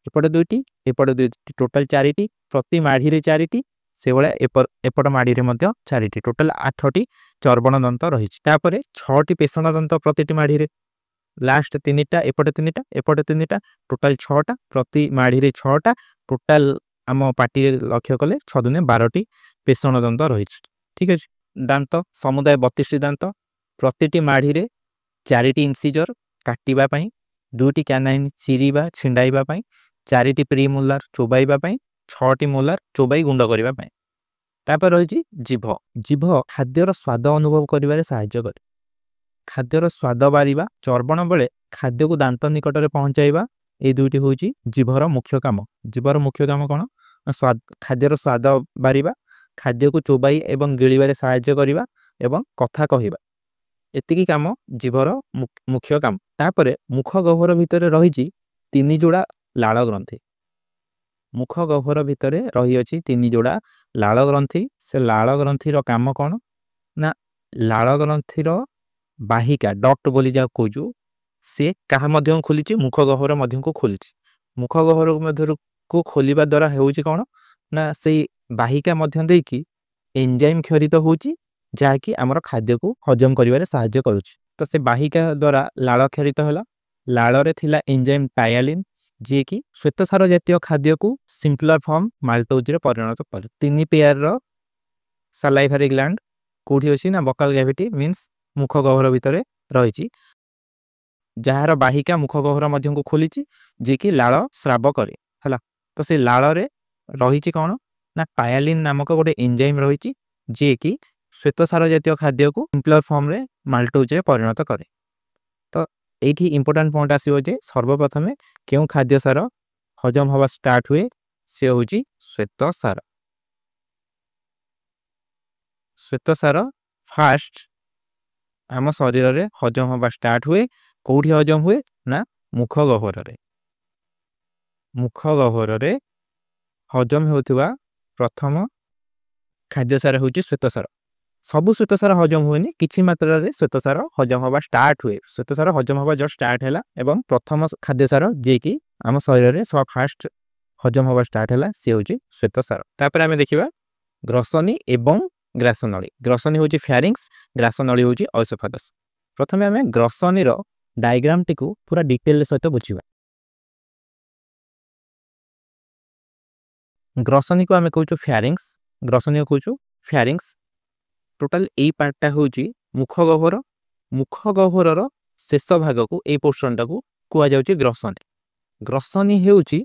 ଏପଟେ 2ଟି, ଏପଟେ 2ଟି, ଟୋଟାଲ 4ଟି, ପ୍ରତି ମାଢ଼ିରେ 4ଟି, ସେଭଳିଆ ଏପଟ ମାଢ଼ିରେ ମଧ୍ୟ 4ଟି, ଟୋଟାଲ 8ଟି ଚର୍ବଣ ଦନ୍ତ ରହିଛି। ତାପରେ 6ଟି ପେଷଣ ଦନ୍ତ ପ୍ରତିଟି ମାଢ଼ିରେ, ଲାଷ୍ଟ 3ଟା, ଏପଟେ 3ଟା, ଏପଟେ 3ଟା, ଟୋଟାଲ 6ଟା, ପ୍ରତି ମାଢ଼ିରେ 6ଟା, ଟୋଟାଲ ଆମ ପାଟିରେ ଲକ୍ଷ୍ୟ କଲେ 6 ଦୁନେ 12ଟି ପେଷଣ ଦନ୍ତ ରହିଛି। ଠିକ୍ ଅଛି। ଦାନ୍ତ ସମୁଦାୟ 32ଟି ଦାନ୍ତ, ପ୍ରତିଟି ମାଢ଼ିରେ 4ଟି ଇନସିଜର କାଟିବା ପାଇଁ, 2ଟି କ୍ୟାନାଇନ୍ ଚିରିବା ଛିଣ୍ଡାଇବା ପାଇଁ, 4ଟି ପ୍ରିମୋଲାର ଚୋବାଇବା ପାଇଁ, 6ଟି ମୋଲାର ଚୋବାଇ ଗୁଣ୍ଡ କରିବା ପାଇଁ। ତାପରେ ରହିଛି ଜିଭ। ଜିଭ ଖାଦ୍ୟର ସ୍ୱାଦ ଅନୁଭବ କରିବାରେ ସାହାଯ୍ୟ କରେ। ଖାଦ୍ୟର ସ୍ୱାଦ ବାରିବା, ଚର୍ବଣ ବେଳେ ଖାଦ୍ୟକୁ ଦାନ୍ତ ନିକଟରେ ପହଞ୍ଚାଇବା, ଏଇ ଦୁଇଟି ହେଉଛି ଜିଭର ମୁଖ୍ୟ କାମ। ଜିଭର ମୁଖ୍ୟ କାମ କ'ଣ? ନା ଖାଦ୍ୟର ସ୍ୱାଦ ବାରିବା, ଖାଦ୍ୟକୁ ଚୋବାଇ ଏବଂ ଗିଳିବାରେ ସାହାଯ୍ୟ କରିବା ଏବଂ କଥା କହିବା, ଏତିକି କାମ ଜିଭର ମୁଖ୍ୟ କାମ। ତାପରେ ମୁଖ ଗହ୍ୱର ଭିତରେ ରହିଛି 3 ଯୋଡ଼ା ଲାଳ ଗ୍ରନ୍ଥି। ମୁଖ ଗହ୍ୱର ଭିତରେ ରହିଅଛି 3 ଯୋଡ଼ା ଲାଳ ଗ୍ରନ୍ଥି। ସେ ଲାଳ ଗ୍ରନ୍ଥିର କାମ କ'ଣ ନା ଲାଳ ଗ୍ରନ୍ଥିର ବାହିକା, ଡକ୍ଟ ବୋଲି ଯାହାକୁ କହୁଛୁ, ସେ କାହା ମଧ୍ୟକୁ ଖୋଲିଛି? ମୁଖ ଗହ୍ୱର ମଧ୍ୟକୁ ଖୋଲିଛି। ମୁଖ ଗହ୍ୱର ମଧ୍ୟକୁ ଖୋଲିବା ଦ୍ୱାରା ହେଉଛି କ'ଣ ନା ସେଇ ବାହିକା ମଧ୍ୟ ଦେଇକି ଏନଜାଇମ୍ କ୍ଷରିତ ହେଉଛି, ଯାହାକି ଆମର ଖାଦ୍ୟକୁ ହଜମ କରିବାରେ ସାହାଯ୍ୟ କରୁଛି। ତ ସେ ବାହିକା ଦ୍ୱାରା ଲାଳ କ୍ଷରିତ ହେଲା। ଲାଳରେ ଥିଲା ଏଞ୍ଜାଇମ୍ ଟାୟାଲିନ୍, ଯିଏକି ଶ୍ୱେତସାର ଜାତୀୟ ଖାଦ୍ୟକୁ ସିମ୍ପଲର ଫର୍ମ ମାଲ୍ଟୋଜରେ ପରିଣତ କରେ। 3 ପେୟାରର ସାଲାଇଭାରି ଗ୍ଲାଣ୍ଡ କୋଉଠି ଅଛି ନା ବକାଲ କ୍ୟାଭିଟି ମିନ୍ସ ମୁଖ ଗହ୍ୱର ଭିତରେ ରହିଛି, ଯାହାର ବାହିକା ମୁଖ ଗହ୍ୱର ମଧ୍ୟକୁ ଖୋଲିଛି, ଯିଏକି ଲାଳ ସ୍ରାବ କରେ। ହେଲା, ତ ସେ ଲାଳରେ ରହିଛି କ'ଣ ନା ଟାୟାଲିନ୍ ନାମକ ଗୋଟେ ଏଞ୍ଜାଇମ୍ ରହିଛି, ଯିଏକି ଶ୍ୱେତସାର ଜାତୀୟ ଖାଦ୍ୟକୁ ସିମ୍ପଲର ଫର୍ମରେ ମାଲ୍ଟୋଜରେ ପରିଣତ କରେ। ତ ଏଇଠି ଇମ୍ପୋର୍ଟାଣ୍ଟ ପଏଣ୍ଟ ଆସିବ ଯେ ସର୍ବପ୍ରଥମେ କେଉଁ ଖାଦ୍ୟ ସାର ହଜମ ହେବା ଷ୍ଟାର୍ଟ ହୁଏ, ସେ ହେଉଛି ଶ୍ୱେତସାର। ଶ୍ୱେତସାର ଫାଷ୍ଟ ଆମ ଶରୀରରେ ହଜମ ହେବା ଷ୍ଟାର୍ଟ ହୁଏ। କୋଉଠି ହଜମ ହୁଏ ନା ମୁଖ ଗହ୍ୱରରେ। ମୁଖ ଗହ୍ୱରରେ ହଜମ ହେଉଥିବା ପ୍ରଥମ ଖାଦ୍ୟସାର ହେଉଛି ଶ୍ୱେତସାର। ସବୁ ଶ୍ୱେତସାର ହଜମ ହୁଏନି, କିଛି ମାତ୍ରାରେ ଶ୍ୱେତସାର ହଜମ ହେବା ଷ୍ଟାର୍ଟ ହୁଏ। ଶ୍ୱେତସାର ହଜମ ହେବା ଜଷ୍ଟ ଷ୍ଟାର୍ଟ ହେଲା ଏବଂ ପ୍ରଥମ ଖାଦ୍ୟସାର ଯିଏକି ଆମ ଶରୀରରେ ଫାଷ୍ଟ ହଜମ ହେବା ଷ୍ଟାର୍ଟ ହେଲା, ସିଏ ହେଉଛି ଶ୍ୱେତସାର। ତାପରେ ଆମେ ଦେଖିବା ଗ୍ରସନୀ ଏବଂ ଗ୍ରାସନଳୀ। ଗ୍ରସନୀ ହେଉଛି ଫ୍ୟାରିଙ୍ଗସ୍, ଗ୍ରାସନଳୀ ହେଉଛି ଐସୋଫାଗସ୍। ପ୍ରଥମେ ଆମେ ଗ୍ରସନୀର ଡାଇଗ୍ରାମଟିକୁ ପୁରା ଡିଟେଲ ସହିତ ବୁଝିବା। ଗ୍ରସନୀକୁ ଆମେ କହୁଛୁ ଫ୍ୟାରିଙ୍ଗସ୍, ଗ୍ରସନୀକୁ କହୁଛୁ ଫ୍ୟାରିଙ୍ଗସ୍। ଟୋଟାଲ ଏଇ ପାର୍ଟଟା ହେଉଛି ମୁଖ ଗହ୍ୱର। ମୁଖ ଗହ୍ୱରର ଶେଷ ଭାଗକୁ, ଏଇ ପୋର୍ସନଟାକୁ କୁହାଯାଉଛି ଗ୍ରସନୀ। ଗ୍ରସନୀ ହେଉଛି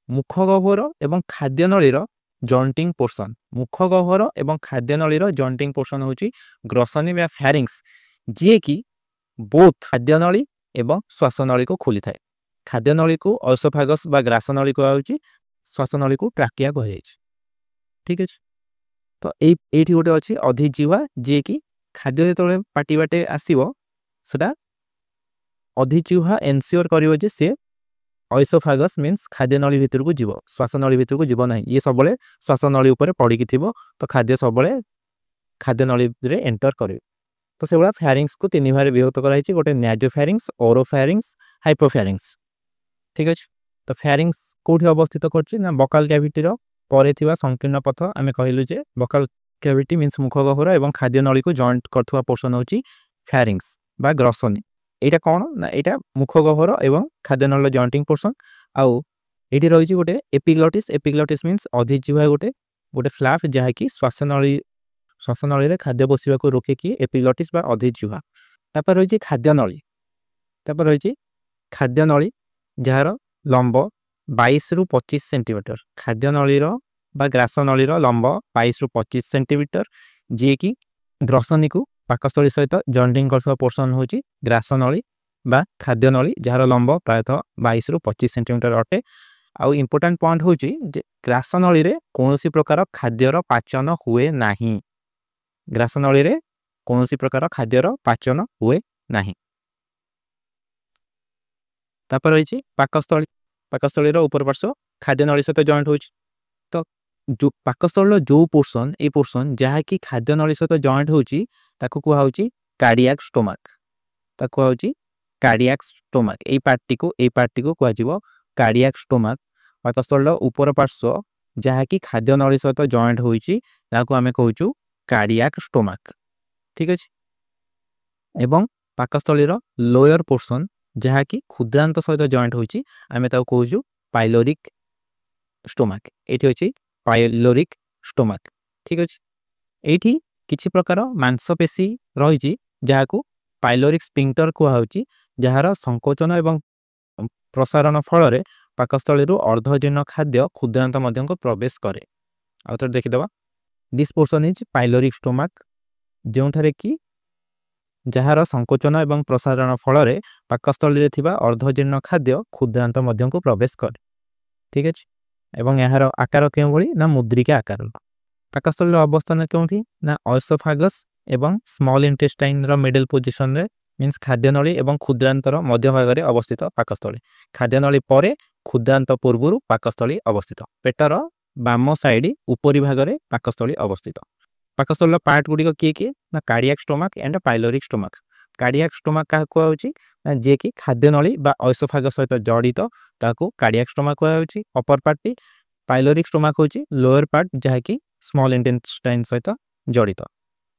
ମୁଖ ଗହ୍ୱର ଏବଂ ଖାଦ୍ୟନଳୀର ଜଏଣ୍ଟିଂ ପୋର୍ସନ। ମୁଖ ଗହ୍ୱର ଏବଂ ଖାଦ୍ୟନଳୀର ଜଏଣ୍ଟିଂ ପୋର୍ସନ ହେଉଛି ଗ୍ରସନୀ ବା ଫ୍ୟାରିଙ୍ଗସ୍, ଯିଏକି ବୋଥ୍ ଖାଦ୍ୟନଳୀ ଏବଂ ଶ୍ୱାସନଳୀକୁ ଖୋଲିଥାଏ। ଖାଦ୍ୟନଳୀକୁ ଐସୋଫାଗସ୍ ବା ଗ୍ରାସନଳୀ କୁହାଯାଉଛି, ଶ୍ୱାସନଳୀକୁ ଟ୍ରାକିଆ କୁହାଯାଇଛି। ଠିକ୍ ଅଛି। ତ ଏଇଠି ଗୋଟେ ଅଛି ଅଧିଜିହ୍ୱା, ଯିଏକି ଖାଦ୍ୟ ଯେତେବେଳେ ପାଟି ବାଟେ ଆସିବ ସେଟା ଅଧିଜିହ୍ୱା ଏନସିଓର କରିବ ଯେ ସେ ଐସୋଫାଗସ୍ ମିନ୍ସ ଖାଦ୍ୟନଳୀ ଭିତରକୁ ଯିବ, ଶ୍ୱାସନଳୀ ଭିତରକୁ ଯିବ ନାହିଁ। ଇଏ ସବୁବେଳେ ଶ୍ୱାସନଳୀ ଉପରେ ପଡ଼ିକି ଥିବ, ତ ଖାଦ୍ୟ ସବୁବେଳେ ଖାଦ୍ୟନଳୀରେ ଏଣ୍ଟର କରିବ। ତ ସେଭଳିଆ ଫ୍ୟାରିଙ୍ଗସକୁ 3 ଭାଗରେ ବିଭକ୍ତ କରାଯାଇଛି, ଗୋଟେ ନ୍ୟାଜୋଫ୍ୟାରିଙ୍ଗସ, ଓରୋଫ୍ୟାରିଙ୍ଗସ, ହାଇପୋଫ୍ୟାରିଙ୍ଗସ। ଠିକ୍ ଅଛି। ତ ଫ୍ୟାରିଙ୍ଗସ କୋଉଠି ଅବସ୍ଥିତ କରୁଛି ନା ବକାଲ କ୍ୟାଭିଟିର ପରେ ଥିବା ସଂକୀର୍ଣ୍ଣ ପଥ। ଆମେ କହିଲୁ ଯେ ବକାଲ କ୍ୟାଭିଟି ମିନ୍ସ ମୁଖ ଗହ୍ୱର ଏବଂ ଖାଦ୍ୟନଳୀକୁ ଜଏଣ୍ଟ କରୁଥିବା ପୋର୍ସନ ହେଉଛି ଫ୍ୟାରିଙ୍ଗସ ବା ଗ୍ରସନୀ। ଏଇଟା କ'ଣ ନା ଏଇଟା ମୁଖ ଗହ୍ୱର ଏବଂ ଖାଦ୍ୟନଳୀର ଜଏଣ୍ଟିଂ ପୋର୍ସନ। ଆଉ ଏଇଠି ରହିଛି ଗୋଟେ ଏପିଗ୍ଲଟିସ୍। ଏପିଗ୍ଲଟିସ୍ ମିନ୍ସ ଅଧିଜିହ୍ୱା ଗୋଟେ ଫ୍ଲାପ୍, ଯାହାକି ଶ୍ୱାସନଳୀରେ ଖାଦ୍ୟ ପଶିବାକୁ ରୋକେକି ଏପିଗ୍ଲଟିସ୍ ବା ଅଧିଜିହ୍ୱା। ତାପରେ ରହିଛି ଖାଦ୍ୟନଳୀ। ତାପରେ ରହିଛି ଖାଦ୍ୟନଳୀ, ଯାହାର ଲମ୍ବ 22ରୁ 25 ସେଣ୍ଟିମିଟର। ଖାଦ୍ୟନଳୀର ବା ଗ୍ରାସନଳୀର ଲମ୍ବ 22ରୁ 25 ସେଣ୍ଟିମିଟର, ଯିଏକି ଗ୍ରସନୀକୁ ପାକସ୍ଥଳୀ ସହିତ ଜଏଣ୍ଟିଂ କରୁଥିବା ପୋର୍ସନ ହେଉଛି ଗ୍ରାସନଳୀ ବା ଖାଦ୍ୟନଳୀ, ଯାହାର ଲମ୍ବ ପ୍ରାୟତଃ 22ରୁ 25 ସେଣ୍ଟିମିଟର ଅଟେ। ଆଉ ଇମ୍ପୋର୍ଟାଣ୍ଟ ପଏଣ୍ଟ ହେଉଛି ଯେ ଗ୍ରାସନଳୀରେ କୌଣସି ପ୍ରକାର ଖାଦ୍ୟର ପାଚନ ହୁଏ ନାହିଁ। ଗ୍ରାସନଳୀରେ କୌଣସି ପ୍ରକାର ଖାଦ୍ୟର ପାଚନ ହୁଏ ନାହିଁ। ତାପରେ ରହିଛି ପାକସ୍ଥଳୀ। ପାକସ୍ଥଳୀର ଉପର ପାର୍ଶ୍ୱ ଖାଦ୍ୟନଳୀ ସହିତ ଜଏଣ୍ଟ ହେଉଛି। ତ ଯୋଉ ପାକସ୍ଥଳୀର ଯୋଉ ପୋର୍ସନ, ଏଇ ପୋର୍ସନ ଯାହାକି ଖାଦ୍ୟନଳୀ ସହିତ ଜଏଣ୍ଟ ହେଉଛି, ତାକୁ କୁହାହେଉଛି କାର୍ଡିଆକ୍ ଷ୍ଟୋମାକ୍। ତାକୁ କୁହାହେଉଛି କାର୍ଡିଆକ୍ ଷ୍ଟୋମାକ୍। ଏଇ ପାର୍ଟଟିକୁ କୁହାଯିବ କାର୍ଡିଆକ୍ ଷ୍ଟୋମାକ୍। ପାକସ୍ଥଳୀର ଉପର ପାର୍ଶ୍ୱ ଯାହାକି ଖାଦ୍ୟନଳୀ ସହିତ ଜଏଣ୍ଟ ହୋଇଛି, ତାହାକୁ ଆମେ କହୁଛୁ କାର୍ଡିଆକ୍ ଷ୍ଟୋମାକ୍। ଠିକ୍ ଅଛି। ଏବଂ ପାକସ୍ଥଳୀର ଲୋୟର ପୋର୍ସନ ଯାହାକି କ୍ଷୁଦ୍ରାନ୍ତ ସହିତ ଜଏଣ୍ଟ ହୋଇଛି, ଆମେ ତାକୁ କହୁଛୁ ପାଇଲୋରିକ୍ ଷ୍ଟୋମାକ୍। ଏଇଠି ଅଛି ପାଇଲୋରିକ୍ ଷ୍ଟୋମାକ୍। ଠିକ୍ ଅଛି। ଏଇଠି କିଛି ପ୍ରକାର ମାଂସପେଶୀ ରହିଛି ଯାହାକୁ ପାଇଲୋରିକ୍ ସ୍ପିଙ୍କ୍ଟର କୁହାହେଉଛି, ଯାହାର ସଂକୋଚନ ଏବଂ ପ୍ରସାରଣ ଫଳରେ ପାକସ୍ଥଳୀରୁ ଅର୍ଦ୍ଧଜୀର୍ଣ୍ଣ ଖାଦ୍ୟ କ୍ଷୁଦ୍ରାନ୍ତ ମଧ୍ୟକୁ ପ୍ରବେଶ କରେ। ଆଉ ଥରେ ଦେଖିଦେବା। This portion is pyloric stomach, ଯେଉଁଠାରେ କି ଯାହାର ସଂକୋଚନ ଏବଂ ପ୍ରସାରଣ ଫଳରେ ପାକସ୍ଥଳୀରେ ଥିବା ଅର୍ଦ୍ଧଜୀର୍ଣ୍ଣ ଖାଦ୍ୟ କ୍ଷୁଦ୍ରାନ୍ତ ମଧ୍ୟକୁ ପ୍ରବେଶ କରେ। ଠିକ୍ ଅଛି। ଏବଂ ଏହାର ଆକାର କେଉଁଭଳି ନା ମୁଦ୍ରିକା ଆକାର। ପାକସ୍ଥଳୀର ଅବସ୍ଥାନ କେଉଁଠି ନା ଐସୋଫାଗସ୍ ଏବଂ ସ୍ମଲ୍ ଇଣ୍ଟେଷ୍ଟାଇନ୍ର ମିଡଲ୍ ପୋଜିସନରେ, ମିନ୍ସ ଖାଦ୍ୟନଳୀ ଏବଂ କ୍ଷୁଦ୍ରାନ୍ତର ମଧ୍ୟଭାଗରେ ଅବସ୍ଥିତ ପାକସ୍ଥଳୀ। ଖାଦ୍ୟନଳୀ ପରେ କ୍ଷୁଦ୍ରାନ୍ତ ପୂର୍ବରୁ ପାକସ୍ଥଳୀ ଅବସ୍ଥିତ। ପେଟର ବାମ ସାଇଡ୍ ଉପରି ଭାଗରେ ପାକସ୍ଥଳୀ ଅବସ୍ଥିତ। ପାକସ୍ଥଳୀର ପାର୍ଟ ଗୁଡ଼ିକ କିଏ କିଏ ନା cardiac stomach and pyloric stomach. Cardiac stomach କାହାକୁ କୁହାଯାଉଛି ନା ଯିଏକି ଖାଦ୍ୟନଳୀ ବା ଐସୋଫାଗସ୍ ସହିତ ଜଡ଼ିତ, ତାହାକୁ କାର୍ଡିଆକ୍ ଷ୍ଟୋମାକ୍ କୁହାଯାଉଛି, ଅପର ପାର୍ଟଟି। ପାଇଲୋରିକ୍ ଷ୍ଟୋମାକ୍ ହେଉଛି ଲୋୟର ପାର୍ଟ, ଯାହାକି ସ୍ମଲ୍ ଇଣ୍ଟେଷ୍ଟାଇନ୍ ସହିତ ଜଡ଼ିତ।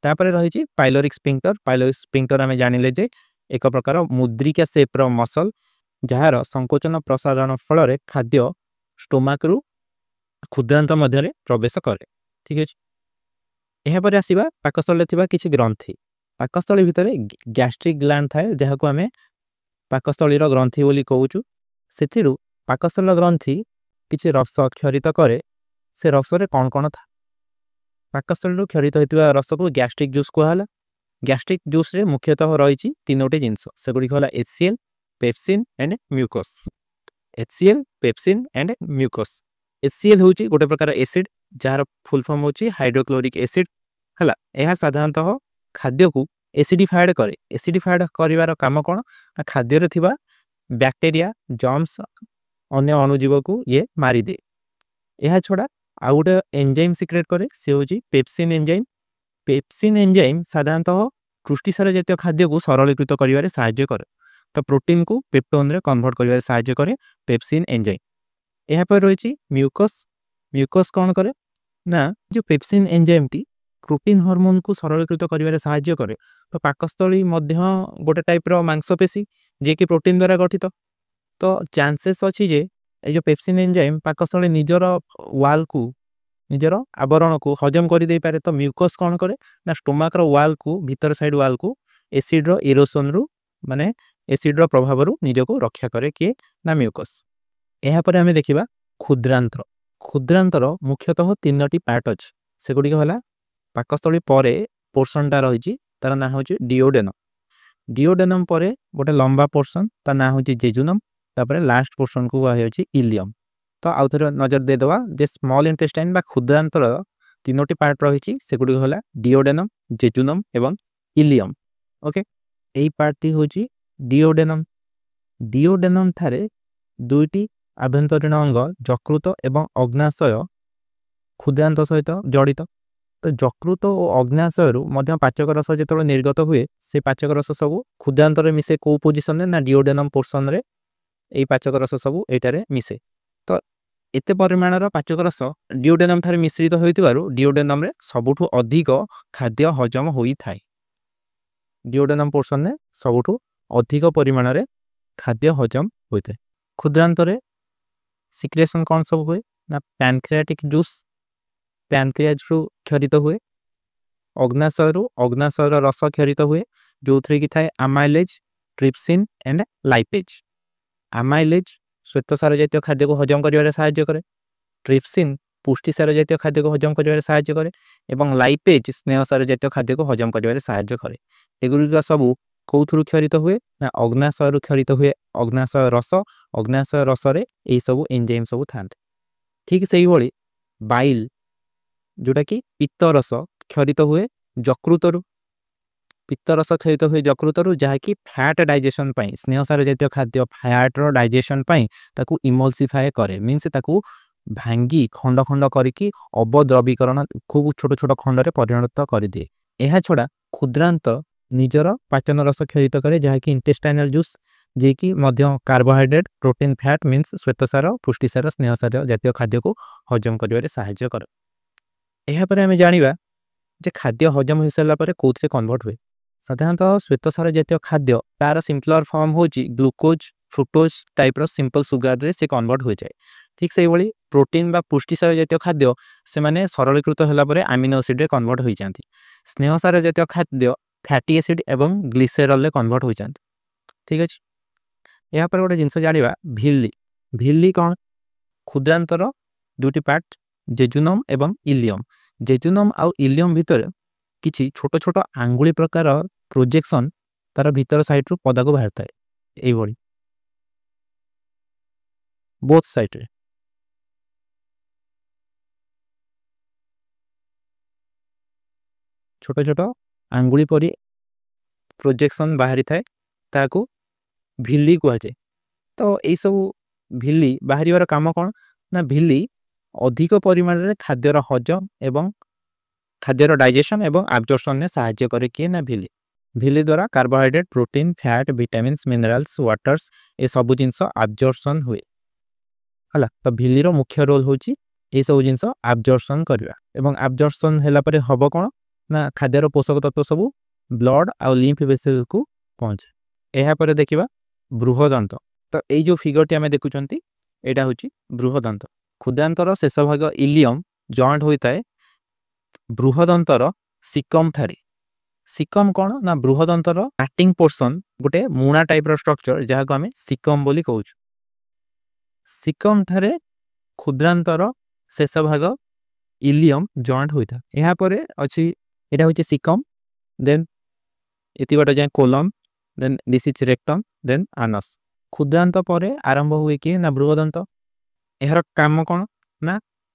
ତାପରେ ରହିଛି ପାଇଲୋରିକ୍ ସ୍ପିଙ୍କ୍ଟର। ପାଇଲୋରିକ୍ ସ୍ପିଙ୍କ୍ଟର ଆମେ ଜାଣିଲେ ଯେ ଏକ ପ୍ରକାର ମୁଦ୍ରିକା ସେପ୍ର ମସଲ, ଯାହାର ସଂକୋଚନ ପ୍ରସାରଣ ଫଳରେ ଖାଦ୍ୟ ଷ୍ଟୋମାକରୁ କ୍ଷୁଦ୍ରାନ୍ତ ମଧ୍ୟରେ ପ୍ରବେଶ କରେ। ଠିକ୍ ଅଛି। ଏହାପରେ ଆସିବା ପାକସ୍ଥଳୀରେ ଥିବା କିଛି ଗ୍ରନ୍ଥି। ପାକସ୍ଥଳୀ ଭିତରେ ଗ୍ୟାଷ୍ଟ୍ରିକ୍ ଗ୍ଲାଣ୍ଡ ଥାଏ, ଯାହାକୁ ଆମେ ପାକସ୍ଥଳୀର ଗ୍ରନ୍ଥି ବୋଲି କହୁଛୁ। ସେଥିରୁ ପାକସ୍ଥଳୀର ଗ୍ରନ୍ଥି କିଛି ରସ କ୍ଷରିତ କରେ। ସେ ରସରେ କ'ଣ କ'ଣ ଥାଏ? ପାକସ୍ଥଳୀରୁ କ୍ଷରିତ ହୋଇଥିବା ରସକୁ ଗ୍ୟାଷ୍ଟ୍ରିକ୍ ଜୁସ୍ କୁହାହେଲା। ଗ୍ୟାଷ୍ଟ୍ରିକ୍ ଜୁସ୍ରେ ମୁଖ୍ୟତଃ ରହିଛି ତିନୋଟି ଜିନିଷ, ସେଗୁଡ଼ିକ ହେଲା HCl, pepsin and mucus. HCl, pepsin and mucus. HCl ହେଉଛି ଗୋଟେ ପ୍ରକାର ଏସିଡ୍, ଯାହାର ଫୁଲ୍ ଫର୍ମ ହେଉଛି ହାଇଡ୍ରୋକ୍ଲୋରିକ୍ ଏସିଡ୍। ହେଲା, ଏହା ସାଧାରଣତଃ ଖାଦ୍ୟକୁ ଏସିଡିଫାଏଡ୍ କରେ। ଏସିଡିଫାଏଡ୍ କରିବାର କାମ କ'ଣ ନା ଖାଦ୍ୟରେ ଥିବା ବ୍ୟାକ୍ଟେରିଆ, ଜର୍ମସ, ଅନ୍ୟ ଅଣୁଜୀବକୁ ଇଏ ମାରିଦିଏ। ଏହା ଛଡ଼ା ଆଉ ଗୋଟେ ଏନଜାଇମ୍ ସିକ୍ରେଟ୍ କରେ, ସେ ହେଉଛି ପେପସିନ୍ ଏନଜାଇମ୍। ପେପସିନ୍ ଏନଜାଇମ୍ ସାଧାରଣତଃ ପୃଷ୍ଟିସାର ଜାତୀୟ ଖାଦ୍ୟକୁ ସରଳୀକୃତ କରିବାରେ ସାହାଯ୍ୟ କରେ। ତ ପ୍ରୋଟିନ୍କୁ ପେପ୍ଟୋନ୍ରେ କନଭର୍ଟ କରିବାରେ ସାହାଯ୍ୟ କରେ ପେପସିନ୍ ଏନଜାଇମ୍। ଏହାପରେ ରହିଛି ମ୍ୟୁକସ୍। ମ୍ୟୁକସ୍ କ'ଣ କରେ ନା ଯେଉଁ ପେପସିନ୍ ଏନଜାଇମ୍ଟି ପ୍ରୋଟିନ୍ ହରମୋନ୍କୁ ସରଳୀକୃତ କରିବାରେ ସାହାଯ୍ୟ କରେ। ତ ପାକସ୍ଥଳୀ ମଧ୍ୟ ଗୋଟେ ଟାଇପ୍ର ମାଂସପେଶୀ, ଯିଏକି ପ୍ରୋଟିନ୍ ଦ୍ୱାରା ଗଠିତ। ତ ଚାନ୍ସେସ୍ ଅଛି ଯେ ଏଇ ଯେଉଁ ପେପସିନ୍ ଏନଜାଇମ୍ ପାକସ୍ଥଳୀ ନିଜର ୱାଲ୍କୁ, ନିଜର ଆବରଣକୁ ହଜମ କରିଦେଇପାରେ। ତ ମ୍ୟୁକସ୍ କ'ଣ କରେ ନା ଷ୍ଟୋମାକର ୱାଲ୍କୁ, ଭିତର ସାଇଡ୍ ୱାଲ୍କୁ ଏସିଡ୍ର ଇରୋସନ୍ରୁ, ମାନେ ଏସିଡ୍ର ପ୍ରଭାବରୁ ନିଜକୁ ରକ୍ଷା କରେ କିଏ ନା ମ୍ୟୁକସ୍। ଏହାପରେ ଆମେ ଦେଖିବା କ୍ଷୁଦ୍ରାନ୍ତ୍ର। କ୍ଷୁଦ୍ରାନ୍ତର ମୁଖ୍ୟତଃ ତିନୋଟି ପାର୍ଟ ଅଛି, ସେଗୁଡ଼ିକ ହେଲା ପାକସ୍ଥଳୀ ପରେ ପୋର୍ସନଟା ରହିଛି, ତାର ନାଁ ହେଉଛି ଡିଓଡେନମ୍। ଡିଓଡେନମ୍ ପରେ ଗୋଟେ ଲମ୍ବା ପୋର୍ସନ, ତା ନାଁ ହେଉଛି ଜେଜୁନମ୍। ତାପରେ ଲାଷ୍ଟ ପୋର୍ସନକୁ କୁହାଯାଉଛି ଇଲିୟମ୍। ତ ଆଉ ଥରେ ନଜର ଦେଇଦେବା ଯେ ସ୍ମଲ୍ ଇଣ୍ଟେଷ୍ଟାଇନ୍ ବା କ୍ଷୁଦ୍ରାନ୍ତର ତିନୋଟି ପାର୍ଟ ରହିଛି, ସେଗୁଡ଼ିକ ହେଲା ଡିଓଡେନମ୍, ଜେଜୁନମ୍ ଏବଂ ଇଲିୟମ୍। ଓକେ, ଏଇ ପାର୍ଟଟି ହେଉଛି ଡିଓଡେନମ୍। ଡିଓଡେନମ୍ ଠାରେ ଦୁଇଟି ଆଭ୍ୟନ୍ତରୀଣ ଅଙ୍ଗ ଯକୃତ ଏବଂ ଅଗ୍ନାଶୟ କ୍ଷୁଦ୍ରାନ୍ତ ସହିତ ଜଡ଼ିତ। ତ ଯକୃତ ଓ ଅଗ୍ନାଶୟରୁ ମଧ୍ୟ ପାଚକ ରସ ଯେତେବେଳେ ନିର୍ଗତ ହୁଏ, ସେ ପାଚକ ରସ ସବୁ କ୍ଷୁଦ୍ରାନ୍ତରେ ମିଶେ। କେଉଁ ପୋଜିସନରେ ନା ଡିଓଡେନମ୍ ପୋର୍ସନରେ ଏଇ ପାଚକ ରସ ସବୁ ଏଇଟାରେ ମିଶେ। ତ ଏତେ ପରିମାଣର ପାଚକ ରସ ଡିଓଡେନମ୍ ଠାରେ ମିଶ୍ରିତ ହୋଇଥିବାରୁ ଡିଓଡେନମ୍ରେ ସବୁଠୁ ଅଧିକ ଖାଦ୍ୟ ହଜମ ହୋଇଥାଏ। ଡିଓଡେନମ୍ ପୋର୍ସନରେ ସବୁଠୁ ଅଧିକ ପରିମାଣରେ ଖାଦ୍ୟ ହଜମ ହୋଇଥାଏ। କ୍ଷୁଦ୍ରାନ୍ତରେ ସିକ୍ରେସନ୍ କ'ଣ ସବୁ ହୁଏ ନା ପ୍ୟାନକ୍ରିଆଟିକ୍ ଜୁସ୍ ପ୍ୟାନକ୍ରିଆଜରୁ କ୍ଷରିତ ହୁଏ। ଅଗ୍ନାଶୟରୁ ଅଗ୍ନାଶୟର ରସ କ୍ଷରିତ ହୁଏ, ଯେଉଁଥିରେ କି ଥାଏ ଆମାଇଲେଜ୍, ଟ୍ରିପ୍ସିନ୍ ଆଣ୍ଡ ଲାଇପେଜ୍। ଆମାଇଲେଜ୍ ଶ୍ୱେତସାର ଜାତୀୟ ଖାଦ୍ୟକୁ ହଜମ କରିବାରେ ସାହାଯ୍ୟ କରେ, ଟ୍ରିପ୍ସିନ୍ ପୁଷ୍ଟିସାର ଜାତୀୟ ଖାଦ୍ୟକୁ ହଜମ କରିବାରେ ସାହାଯ୍ୟ କରେ ଏବଂ ଲାଇପେଜ୍ ସ୍ନେହସାର ଜାତୀୟ ଖାଦ୍ୟକୁ ହଜମ କରିବାରେ ସାହାଯ୍ୟ କରେ। ଏଗୁଡ଼ିକ ସବୁ କେଉଁଥିରୁ କ୍ଷରିତ ହୁଏ ନା ଅଗ୍ନାଶୟରୁ କ୍ଷରିତ ହୁଏ। ଅଗ୍ନାଶୟ ରସ, ଅଗ୍ନାଶୟ ରସରେ ଏଇସବୁ ଏନଜାଇମ୍ ସବୁ ଥାନ୍ତି। ଠିକ୍ ସେଇଭଳି ବାଇଲ୍, ଯେଉଁଟାକି ପିତ୍ତରସ କ୍ଷରିତ ହୁଏ ଯକୃତରୁ। ପିତ୍ତରସ କ୍ଷରିତ ହୁଏ ଯକୃତରୁ, ଯାହାକି ଫ୍ୟାଟ୍ ଡାଇଜେସନ୍ ପାଇଁ, ସ୍ନେହସାର ଜାତୀୟ ଖାଦ୍ୟ ଫ୍ୟାଟ୍ର ଡାଇଜେସନ୍ ପାଇଁ ତାକୁ ଇମଲସିଫାଏ କରେ। ମିନ୍ସ ତାକୁ ଭାଙ୍ଗି ଖଣ୍ଡ ଖଣ୍ଡ କରିକି ଅବଦ୍ରବୀକରଣ, ଖୁବ୍ ଛୋଟ ଛୋଟ ଖଣ୍ଡରେ ପରିଣତ କରିଦିଏ। ଏହା ଛଡ଼ା କ୍ଷୁଦ୍ରାନ୍ତ ନିଜର ପାଚନ ରସ କ୍ଷରିତ କରେ, ଯାହାକି ଇଣ୍ଟେଷ୍ଟାଇନାଲ ଜୁସ୍, ଯିଏକି ମଧ୍ୟ କାର୍ବୋହାଇଡ୍ରେଟ୍, ପ୍ରୋଟିନ୍, ଫ୍ୟାଟ୍ ମିନ୍ସ ଶ୍ୱେତସାର, ପୁଷ୍ଟିସାର, ସ୍ନେହସାର ଜାତୀୟ ଖାଦ୍ୟକୁ ହଜମ କରିବାରେ ସାହାଯ୍ୟ କରେ। ଏହାପରେ ଆମେ ଜାଣିବା ଯେ ଖାଦ୍ୟ ହଜମ ହୋଇସାରିଲା ପରେ କେଉଁଥିରେ କନଭର୍ଟ ହୁଏ। ସାଧାରଣତଃ ଶ୍ୱେତସାର ଜାତୀୟ ଖାଦ୍ୟ ତାର ସିମ୍ପଲର ଫର୍ମ ହେଉଛି ଗ୍ଲୁକୋଜ୍, ଫ୍ରୁକ୍ଟୋଜ୍ ଟାଇପ୍ର ସିମ୍ପଲ୍ ସୁଗାରରେ ସେ କନଭର୍ଟ ହୋଇଯାଏ। ଠିକ୍ ସେଇଭଳି ପ୍ରୋଟିନ୍ ବା ପୁଷ୍ଟିସାର ଜାତୀୟ ଖାଦ୍ୟ ସେମାନେ ସରଳୀକୃତ ହେଲା ପରେ ଆମିନୋ ଏସିଡ୍ରେ କନଭର୍ଟ ହୋଇଯାଆନ୍ତି। ସ୍ନେହସାର ଜାତୀୟ ଖାଦ୍ୟ ଫ୍ୟାଟି ଏସିଡ୍ ଏବଂ ଗ୍ଲିସେରଲ୍ରେ କନଭର୍ଟ ହୋଇଯାଆନ୍ତି। ଠିକ୍ ଅଛି। ଏହାପରେ ଗୋଟେ ଜିନିଷ ଜାଣିବା, ଭିଲ୍ଲି। ଭିଲ୍ଲି କ'ଣ? କ୍ଷୁଦ୍ରାନ୍ତର ଦୁଇଟି ପାର୍ଟ, ଜେଜୁନମ୍ ଏବଂ ଇଲିୟମ୍। ଜେଜୁନମ୍ ଆଉ ଇଲିୟମ୍ ଭିତରେ କିଛି ଛୋଟ ଛୋଟ ଆଙ୍ଗୁଳି ପ୍ରକାର ପ୍ରୋଜେକ୍ସନ୍ ତାର ଭିତର ସାଇଡ୍ରୁ ପଦାକୁ ବାହାରିଥାଏ, ଏଇଭଳି ବୋଥ୍ ସାଇଡ୍ରେ। ଛୋଟ ଛୋଟ ଆଙ୍ଗୁଳି ପରି ପ୍ରୋଜେକ୍ସନ୍ ବାହାରିଥାଏ, ତାହାକୁ ଭିଲ୍ଲି କୁହାଯାଏ। ତ ଏଇସବୁ ଭିଲ୍ଲି ବାହାରିବାର କାମ କ'ଣ ନା ଭିଲ୍ଲି ଅଧିକ ପରିମାଣରେ ଖାଦ୍ୟର ହଜମ ଏବଂ ଖାଦ୍ୟର ଡାଇଜେସନ୍ ଏବଂ ଆବଜର୍ପସନ୍ରେ ସାହାଯ୍ୟ କରେ କିଏ ନା ଭିଲ୍ଲି। ଭିଲ୍ଲି ଦ୍ୱାରା carbohydrate, protein, fat, vitamins, minerals, waters ଏସବୁ ଜିନିଷ ଆବଜର୍ପସନ୍ ହୁଏ। ହେଲା, ତ ଭିଲ୍ଲିର ମୁଖ୍ୟ ରୋଲ୍ ହେଉଛି ଏସବୁ ଜିନିଷ ଆବଜର୍ପସନ୍ କରିବା। ଏବଂ ଆବଜର୍ପସନ୍ ହେଲା ପରେ ହେବ କ'ଣ ନା ଖାଦ୍ୟର ପୋଷକ ତତ୍ତ୍ୱ ସବୁ ବ୍ଲଡ୍ ଆଉ ଲିମ୍ଫ ଭେସେଲକୁ ପହଞ୍ଚେ। ଏହାପରେ ଦେଖିବା ବୃହଦାନ୍ତ। ତ ଏଇ ଯେଉଁ ଫିଗରଟି ଆମେ ଦେଖୁଛନ୍ତି, ଏଇଟା ହେଉଛି ବୃହଦାନ୍ତ। କ୍ଷୁଦ୍ରାନ୍ତର ଶେଷ ଭାଗ ଇଲିୟମ୍ ଜଏଣ୍ଟ ହୋଇଥାଏ ବୃହଦନ୍ତର ସିକମ୍ ଠାରେ। ସିକମ୍ କ'ଣ ନା ବୃହଦନ୍ତର ଷ୍ଟାର୍ଟିଂ ପୋର୍ସନ୍, ଗୋଟେ ମୁଣା ଟାଇପ୍ର ଷ୍ଟ୍ରକ୍ଚର, ଯାହାକୁ ଆମେ ସିକମ୍ ବୋଲି କହୁଛୁ। ସିକମ୍ ଠାରେ କ୍ଷୁଦ୍ରାନ୍ତର ଶେଷ ଭାଗ ଇଲିୟମ୍ ଜଏଣ୍ଟ ହୋଇଥାଏ। ଏହାପରେ ଅଛି, ଏଇଟା ହେଉଛି ସିକମ୍, ଦେନ୍ ଏତିକି ବାଟ ଯାଏଁ colon, then this is rectum, then anus. କ୍ଷୁଦ୍ରାନ୍ତ ପରେ ଆରମ୍ଭ ହୁଏ କିଏ ନା ବୃହଦନ୍ତ। ଏହାର କାମ କ'ଣ ନା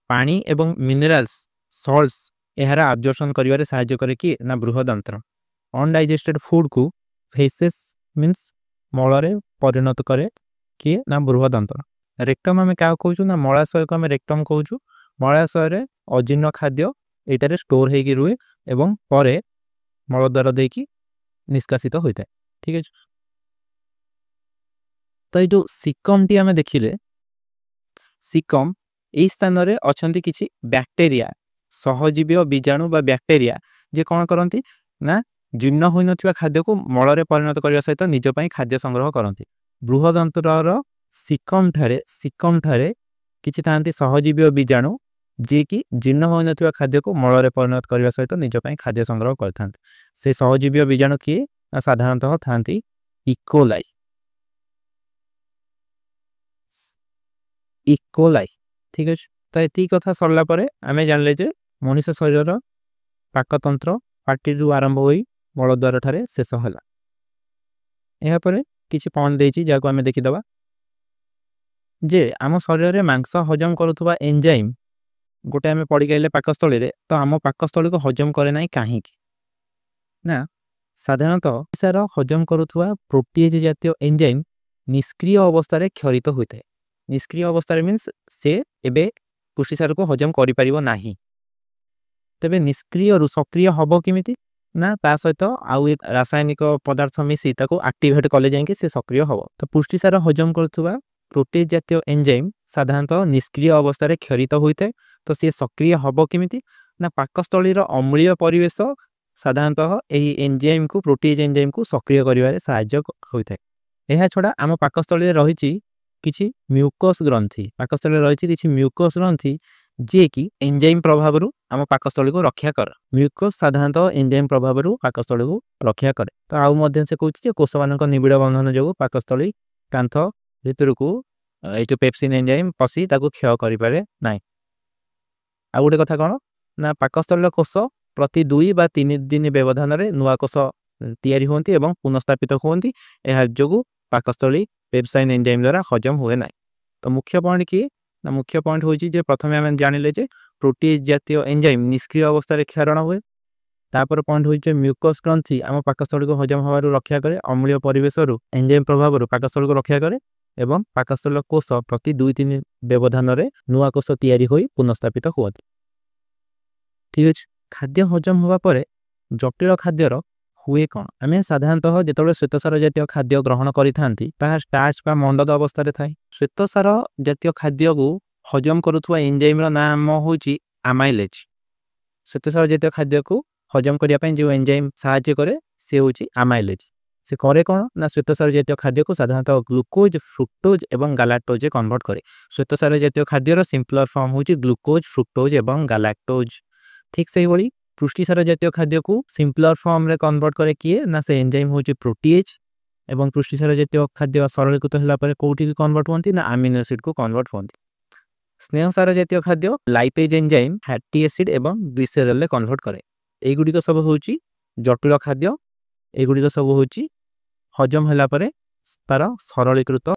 ପାଣି ଏବଂ ମିନେରାଲ୍ସ, ସଲ୍ଟସ୍ ଏହାର ଆବଜର୍ପସନ୍ କରିବାରେ ସାହାଯ୍ୟ କରେ କି ନା ବୃହଦନ୍ତ୍ର। ଅନଡାଇଜେଷ୍ଟେଡ୍ ଫୁଡକୁ ଫେସେସ୍ ମିନ୍ସ ମଳରେ ପରିଣତ କରେ କିଏ ନା ବୃହଦନ୍ତ୍ର। ରେକ୍ଟମ୍ ଆମେ କାହାକୁ କହୁଛୁ ନା ମଳାଶୟକୁ ଆମେ ରେକ୍ଟମ୍ କହୁଛୁ। ମଳାଶୟରେ ଅଜୀର୍ଣ୍ଣ ଖାଦ୍ୟ ଏଇଟାରେ ଷ୍ଟୋର ହେଇକି ରୁହେ ଏବଂ ପରେ ମଳଦ୍ୱାର ଦେଇକି ନିଷ୍କାସିତ ହୋଇଥାଏ। ଠିକ ଅଛି। ତ ଏଇ ଯେଉଁ ସିକମ୍ଟି ଆମେ ଦେଖିଲେ, ସିକମ୍ ଏଇ ସ୍ଥାନରେ ଅଛନ୍ତି କିଛି ବ୍ୟାକ୍ଟେରିଆ, ସହଜୀବୀୟ ବୀଜାଣୁ ବା ବ୍ୟାକ୍ଟେରିଆ, ଯେ କ'ଣ କରନ୍ତି ନା ଜୀର୍ଣ୍ଣ ହୋଇନଥିବା ଖାଦ୍ୟକୁ ମଳରେ ପରିଣତ କରିବା ସହିତ ନିଜ ପାଇଁ ଖାଦ୍ୟ ସଂଗ୍ରହ କରନ୍ତି। ବୃହଦନ୍ତ୍ରର ସିକମ୍ ଠାରେ କିଛି ଥାନ୍ତି ସହଜୀବୀୟ ବୀଜାଣୁ, ଯିଏକି ଜୀର୍ଣ୍ଣ ହୋଇନଥିବା ଖାଦ୍ୟକୁ ମଳରେ ପରିଣତ କରିବା ସହିତ ନିଜ ପାଇଁ ଖାଦ୍ୟ ସଂଗ୍ରହ କରିଥାନ୍ତି। ସେ ସହଜୀବୀୟ ବୀଜାଣୁ କିଏ ନା ସାଧାରଣତଃ ଥାନ୍ତି ଇକୋଲାଇ। ଇକୋଲାଇ। ଠିକ ଅଛି। ତ ଏତିକି କଥା ସରିଲା ପରେ ଆମେ ଜାଣିଲେ ଯେ ମଣିଷ ଶରୀରର ପାକତନ୍ତ୍ର ପାଟିରୁ ଆରମ୍ଭ ହୋଇ ମଳଦ୍ୱାର ଠାରେ ଶେଷ ହେଲା। ଏହାପରେ କିଛି ପଏଣ୍ଟ ଦେଇଛି, ଯାହାକୁ ଆମେ ଦେଖିଦେବା ଯେ ଆମ ଶରୀରରେ ମାଂସ ହଜମ କରୁଥିବା ଏଞ୍ଜାଇମ୍ ଗୋଟେ ଆମେ ପଢ଼ିକି ପାକସ୍ଥଳୀରେ, ତ ଆମ ପାକସ୍ଥଳୀକୁ ହଜମ କରେ ନାହିଁ କାହିଁକି ନା ସାଧାରଣତଃ ସାର ହଜମ କରୁଥିବା ପ୍ରୋଟିଏଜ୍ ଜାତୀୟ ଏଞ୍ଜାଇମ୍ ନିଷ୍କ୍ରିୟ ଅବସ୍ଥାରେ କ୍ଷରିତ ହୋଇଥାଏ। ନିଷ୍କ୍ରିୟ ଅବସ୍ଥାରେ ମିନ୍ସ ସେ ଏବେ ପୁଷ୍ଟିସାରକୁ ହଜମ କରିପାରିବ ନାହିଁ। ତେବେ ନିଷ୍କ୍ରିୟରୁ ସକ୍ରିୟ ହବ କେମିତି ନା ତା ସହିତ ଆଉ ଏକ ରାସାୟନିକ ପଦାର୍ଥ ମିଶି ତାକୁ ଆକ୍ଟିଭେଟ୍ କଲେ ଯାଇକି ସେ ସକ୍ରିୟ ହବ। ତ ପୁଷ୍ଟିସାର ହଜମ କରୁଥିବା ପ୍ରୋଟିଏଜ୍ ଜାତୀୟ ଏଞ୍ଜାଇମ୍ ସାଧାରଣତଃ ନିଷ୍କ୍ରିୟ ଅବସ୍ଥାରେ କ୍ଷରିତ ହୋଇଥାଏ। ତ ସିଏ ସକ୍ରିୟ ହବ କେମିତି ନା ପାକସ୍ଥଳୀର ଅମ୍ଳୀୟ ପରିବେଶ ସାଧାରଣତଃ ଏହି ଏଞ୍ଜାଇମ୍କୁ, ପ୍ରୋଟିଏଜ୍ ଏଞ୍ଜାଇମ୍କୁ ସକ୍ରିୟ କରିବାରେ ସାହାଯ୍ୟ ହୋଇଥାଏ। ଏହା ଛଡ଼ା ଆମ ପାକସ୍ଥଳୀରେ ରହିଛି କିଛି ମ୍ୟୁକସ୍ ଗ୍ରନ୍ଥି। ପାକସ୍ଥଳୀରେ ରହିଛି କିଛି ମ୍ୟୁକସ୍ ଗ୍ରନ୍ଥି, ଯିଏକି ଏଞ୍ଜାଇମ୍ ପ୍ରଭାବରୁ ଆମ ପାକସ୍ଥଳୀକୁ ରକ୍ଷା କରେ। ମ୍ୟୁକସ୍ ସାଧାରଣତଃ ଏଞ୍ଜାଇମ୍ ପ୍ରଭାବରୁ ପାକସ୍ଥଳୀକୁ ରକ୍ଷା କରେ। ତ ଆଉ ମଧ୍ୟ ସେ କହୁଛି ଯେ କୋଷମାନଙ୍କ ନିବିଡ଼ ବନ୍ଧନ ଯୋଗୁଁ ପାକସ୍ଥଳୀ କାନ୍ଥ ଭିତରକୁ ଏଇ ଯେଉଁ ପେପସିନ୍ ଏଞ୍ଜାଇମ୍ ପଶି ତାକୁ କ୍ଷୟ କରିପାରେ ନାହିଁ। ଆଉ ଗୋଟେ କଥା କ'ଣ ନା ପାକସ୍ଥଳୀର କୋଷ ପ୍ରତି 2 ବା 3 ଦିନ ବ୍ୟବଧାନରେ ନୂଆ କୋଷ ତିଆରି ହୁଅନ୍ତି ଏବଂ ପୁନଃସ୍ଥାପିତ ହୁଅନ୍ତି। ଏହା ଯୋଗୁଁ ପାକସ୍ଥଳୀ ପେପସାଇନ୍ ଏଞ୍ଜାଇମ୍ ଦ୍ୱାରା ହଜମ ହୁଏ ନାହିଁ। ତ ମୁଖ୍ୟ ପଏଣ୍ଟ କିଏ ନା ମୁଖ୍ୟ ପଏଣ୍ଟ ହେଉଛି ଯେ ପ୍ରଥମେ ଆମେ ଜାଣିଲେ ଯେ ପ୍ରୋଟିଏଜ୍ ଜାତୀୟ ଏଞ୍ଜାଇମ୍ ନିଷ୍କ୍ରିୟ ଅବସ୍ଥାରେ କ୍ଷରଣ ହୁଏ। ତାପରେ ପଏଣ୍ଟ ହେଉଛି ମ୍ୟୁକସ୍ ଗ୍ରନ୍ଥି ଆମ ପାକସ୍ଥଳୀକୁ ହଜମ ହେବାରୁ ରକ୍ଷା କରେ, ଅମ୍ଳୀୟ ପରିବେଶରୁ ଏଞ୍ଜାଇମ୍ ପ୍ରଭାବରୁ ପାକସ୍ଥଳୀକୁ ରକ୍ଷା କରେ ଏବଂ ପାକସ୍ଥଳୀର କୋଷ ପ୍ରତି 2-3 ବ୍ୟବଧାନରେ ନୂଆ କୋଷ ତିଆରି ହୋଇ ପୁନଃସ୍ଥାପିତ ହୁଅନ୍ତି। ଠିକ ଅଛି। ଖାଦ୍ୟ ହଜମ ହେବା ପରେ ଜଟିଳ ଖାଦ୍ୟର ହୁଏ କ'ଣ? ଆମେ ସାଧାରଣତଃ ଯେତେବେଳେ ଶ୍ୱେତସାର ଜାତୀୟ ଖାଦ୍ୟ ଗ୍ରହଣ କରିଥାନ୍ତି, ତାହା ଷ୍ଟାର୍ଚ ବା ମଣ୍ଡଦ ଅବସ୍ଥାରେ ଥାଏ। ଶ୍ୱେତସାର ଜାତୀୟ ଖାଦ୍ୟକୁ ହଜମ କରୁଥିବା ଏଞ୍ଜାଇମ୍ର ନାମ ହେଉଛି ଆମାଇଲେଜ୍। ଶ୍ୱେତସାର ଜାତୀୟ ଖାଦ୍ୟକୁ ହଜମ କରିବା ପାଇଁ ଯେଉଁ ଏଞ୍ଜାଇମ୍ ସାହାଯ୍ୟ କରେ, ସେ ହେଉଛି ଆମାଇଲେଜ୍। ସେ କରେ କ'ଣ ନା ଶ୍ୱେତସାର ଜାତୀୟ ଖାଦ୍ୟକୁ ସାଧାରଣତଃ ଗ୍ଲୁକୋଜ୍, ଫ୍ରୁକ୍ଟୋଜ୍ ଏବଂ ଗାଲାକ୍ଟୋଜ୍ କନଭର୍ଟ କରେ। ଶ୍ୱେତସାର ଜାତୀୟ ଖାଦ୍ୟର ସିମ୍ପଲର ଫର୍ମ ହେଉଛି ଗ୍ଲୁକୋଜ୍, ଫ୍ରୁକ୍ଟୋଜ୍ ଏବଂ ଗାଲାକ୍ଟୋଜ୍। ଠିକ୍ ସେଇଭଳି ପୃଷ୍ଟିସାର ଜାତୀୟ ଖାଦ୍ୟକୁ ସିମ୍ପଲର ଫର୍ମରେ କନଭର୍ଟ କରେ କିଏ ନା ସେ ଏଞ୍ଜାଇମ୍ ହେଉଛି ପ୍ରୋଟିଏଜ୍। ଏବଂ ପୃଷ୍ଟିସାର ଜାତୀୟ ଖାଦ୍ୟ ସରଳୀକୃତ ହେଲା ପରେ କେଉଁଠିକି କନଭର୍ଟ ହୁଅନ୍ତି ନା ଆମିନୋ ଏସିଡ୍କୁ କନଭର୍ଟ ହୁଅନ୍ତି। ସ୍ନେହସାର ଜାତୀୟ ଖାଦ୍ୟ ଲାଇପେଜ୍ ଏଞ୍ଜାଇମ୍ ଫ୍ୟାଟି ଏସିଡ୍ ଏବଂ ଗ୍ଲିସେରଲ୍ରେ କନଭର୍ଟ କରେ। ଏଇଗୁଡ଼ିକ ସବୁ ହେଉଛି ଜଟିଳ ଖାଦ୍ୟ। ଏଗୁଡ଼ିକ ସବୁ ହେଉଛି ହଜମ ହେଲା ପରେ ତାର ସରଳୀକୃତ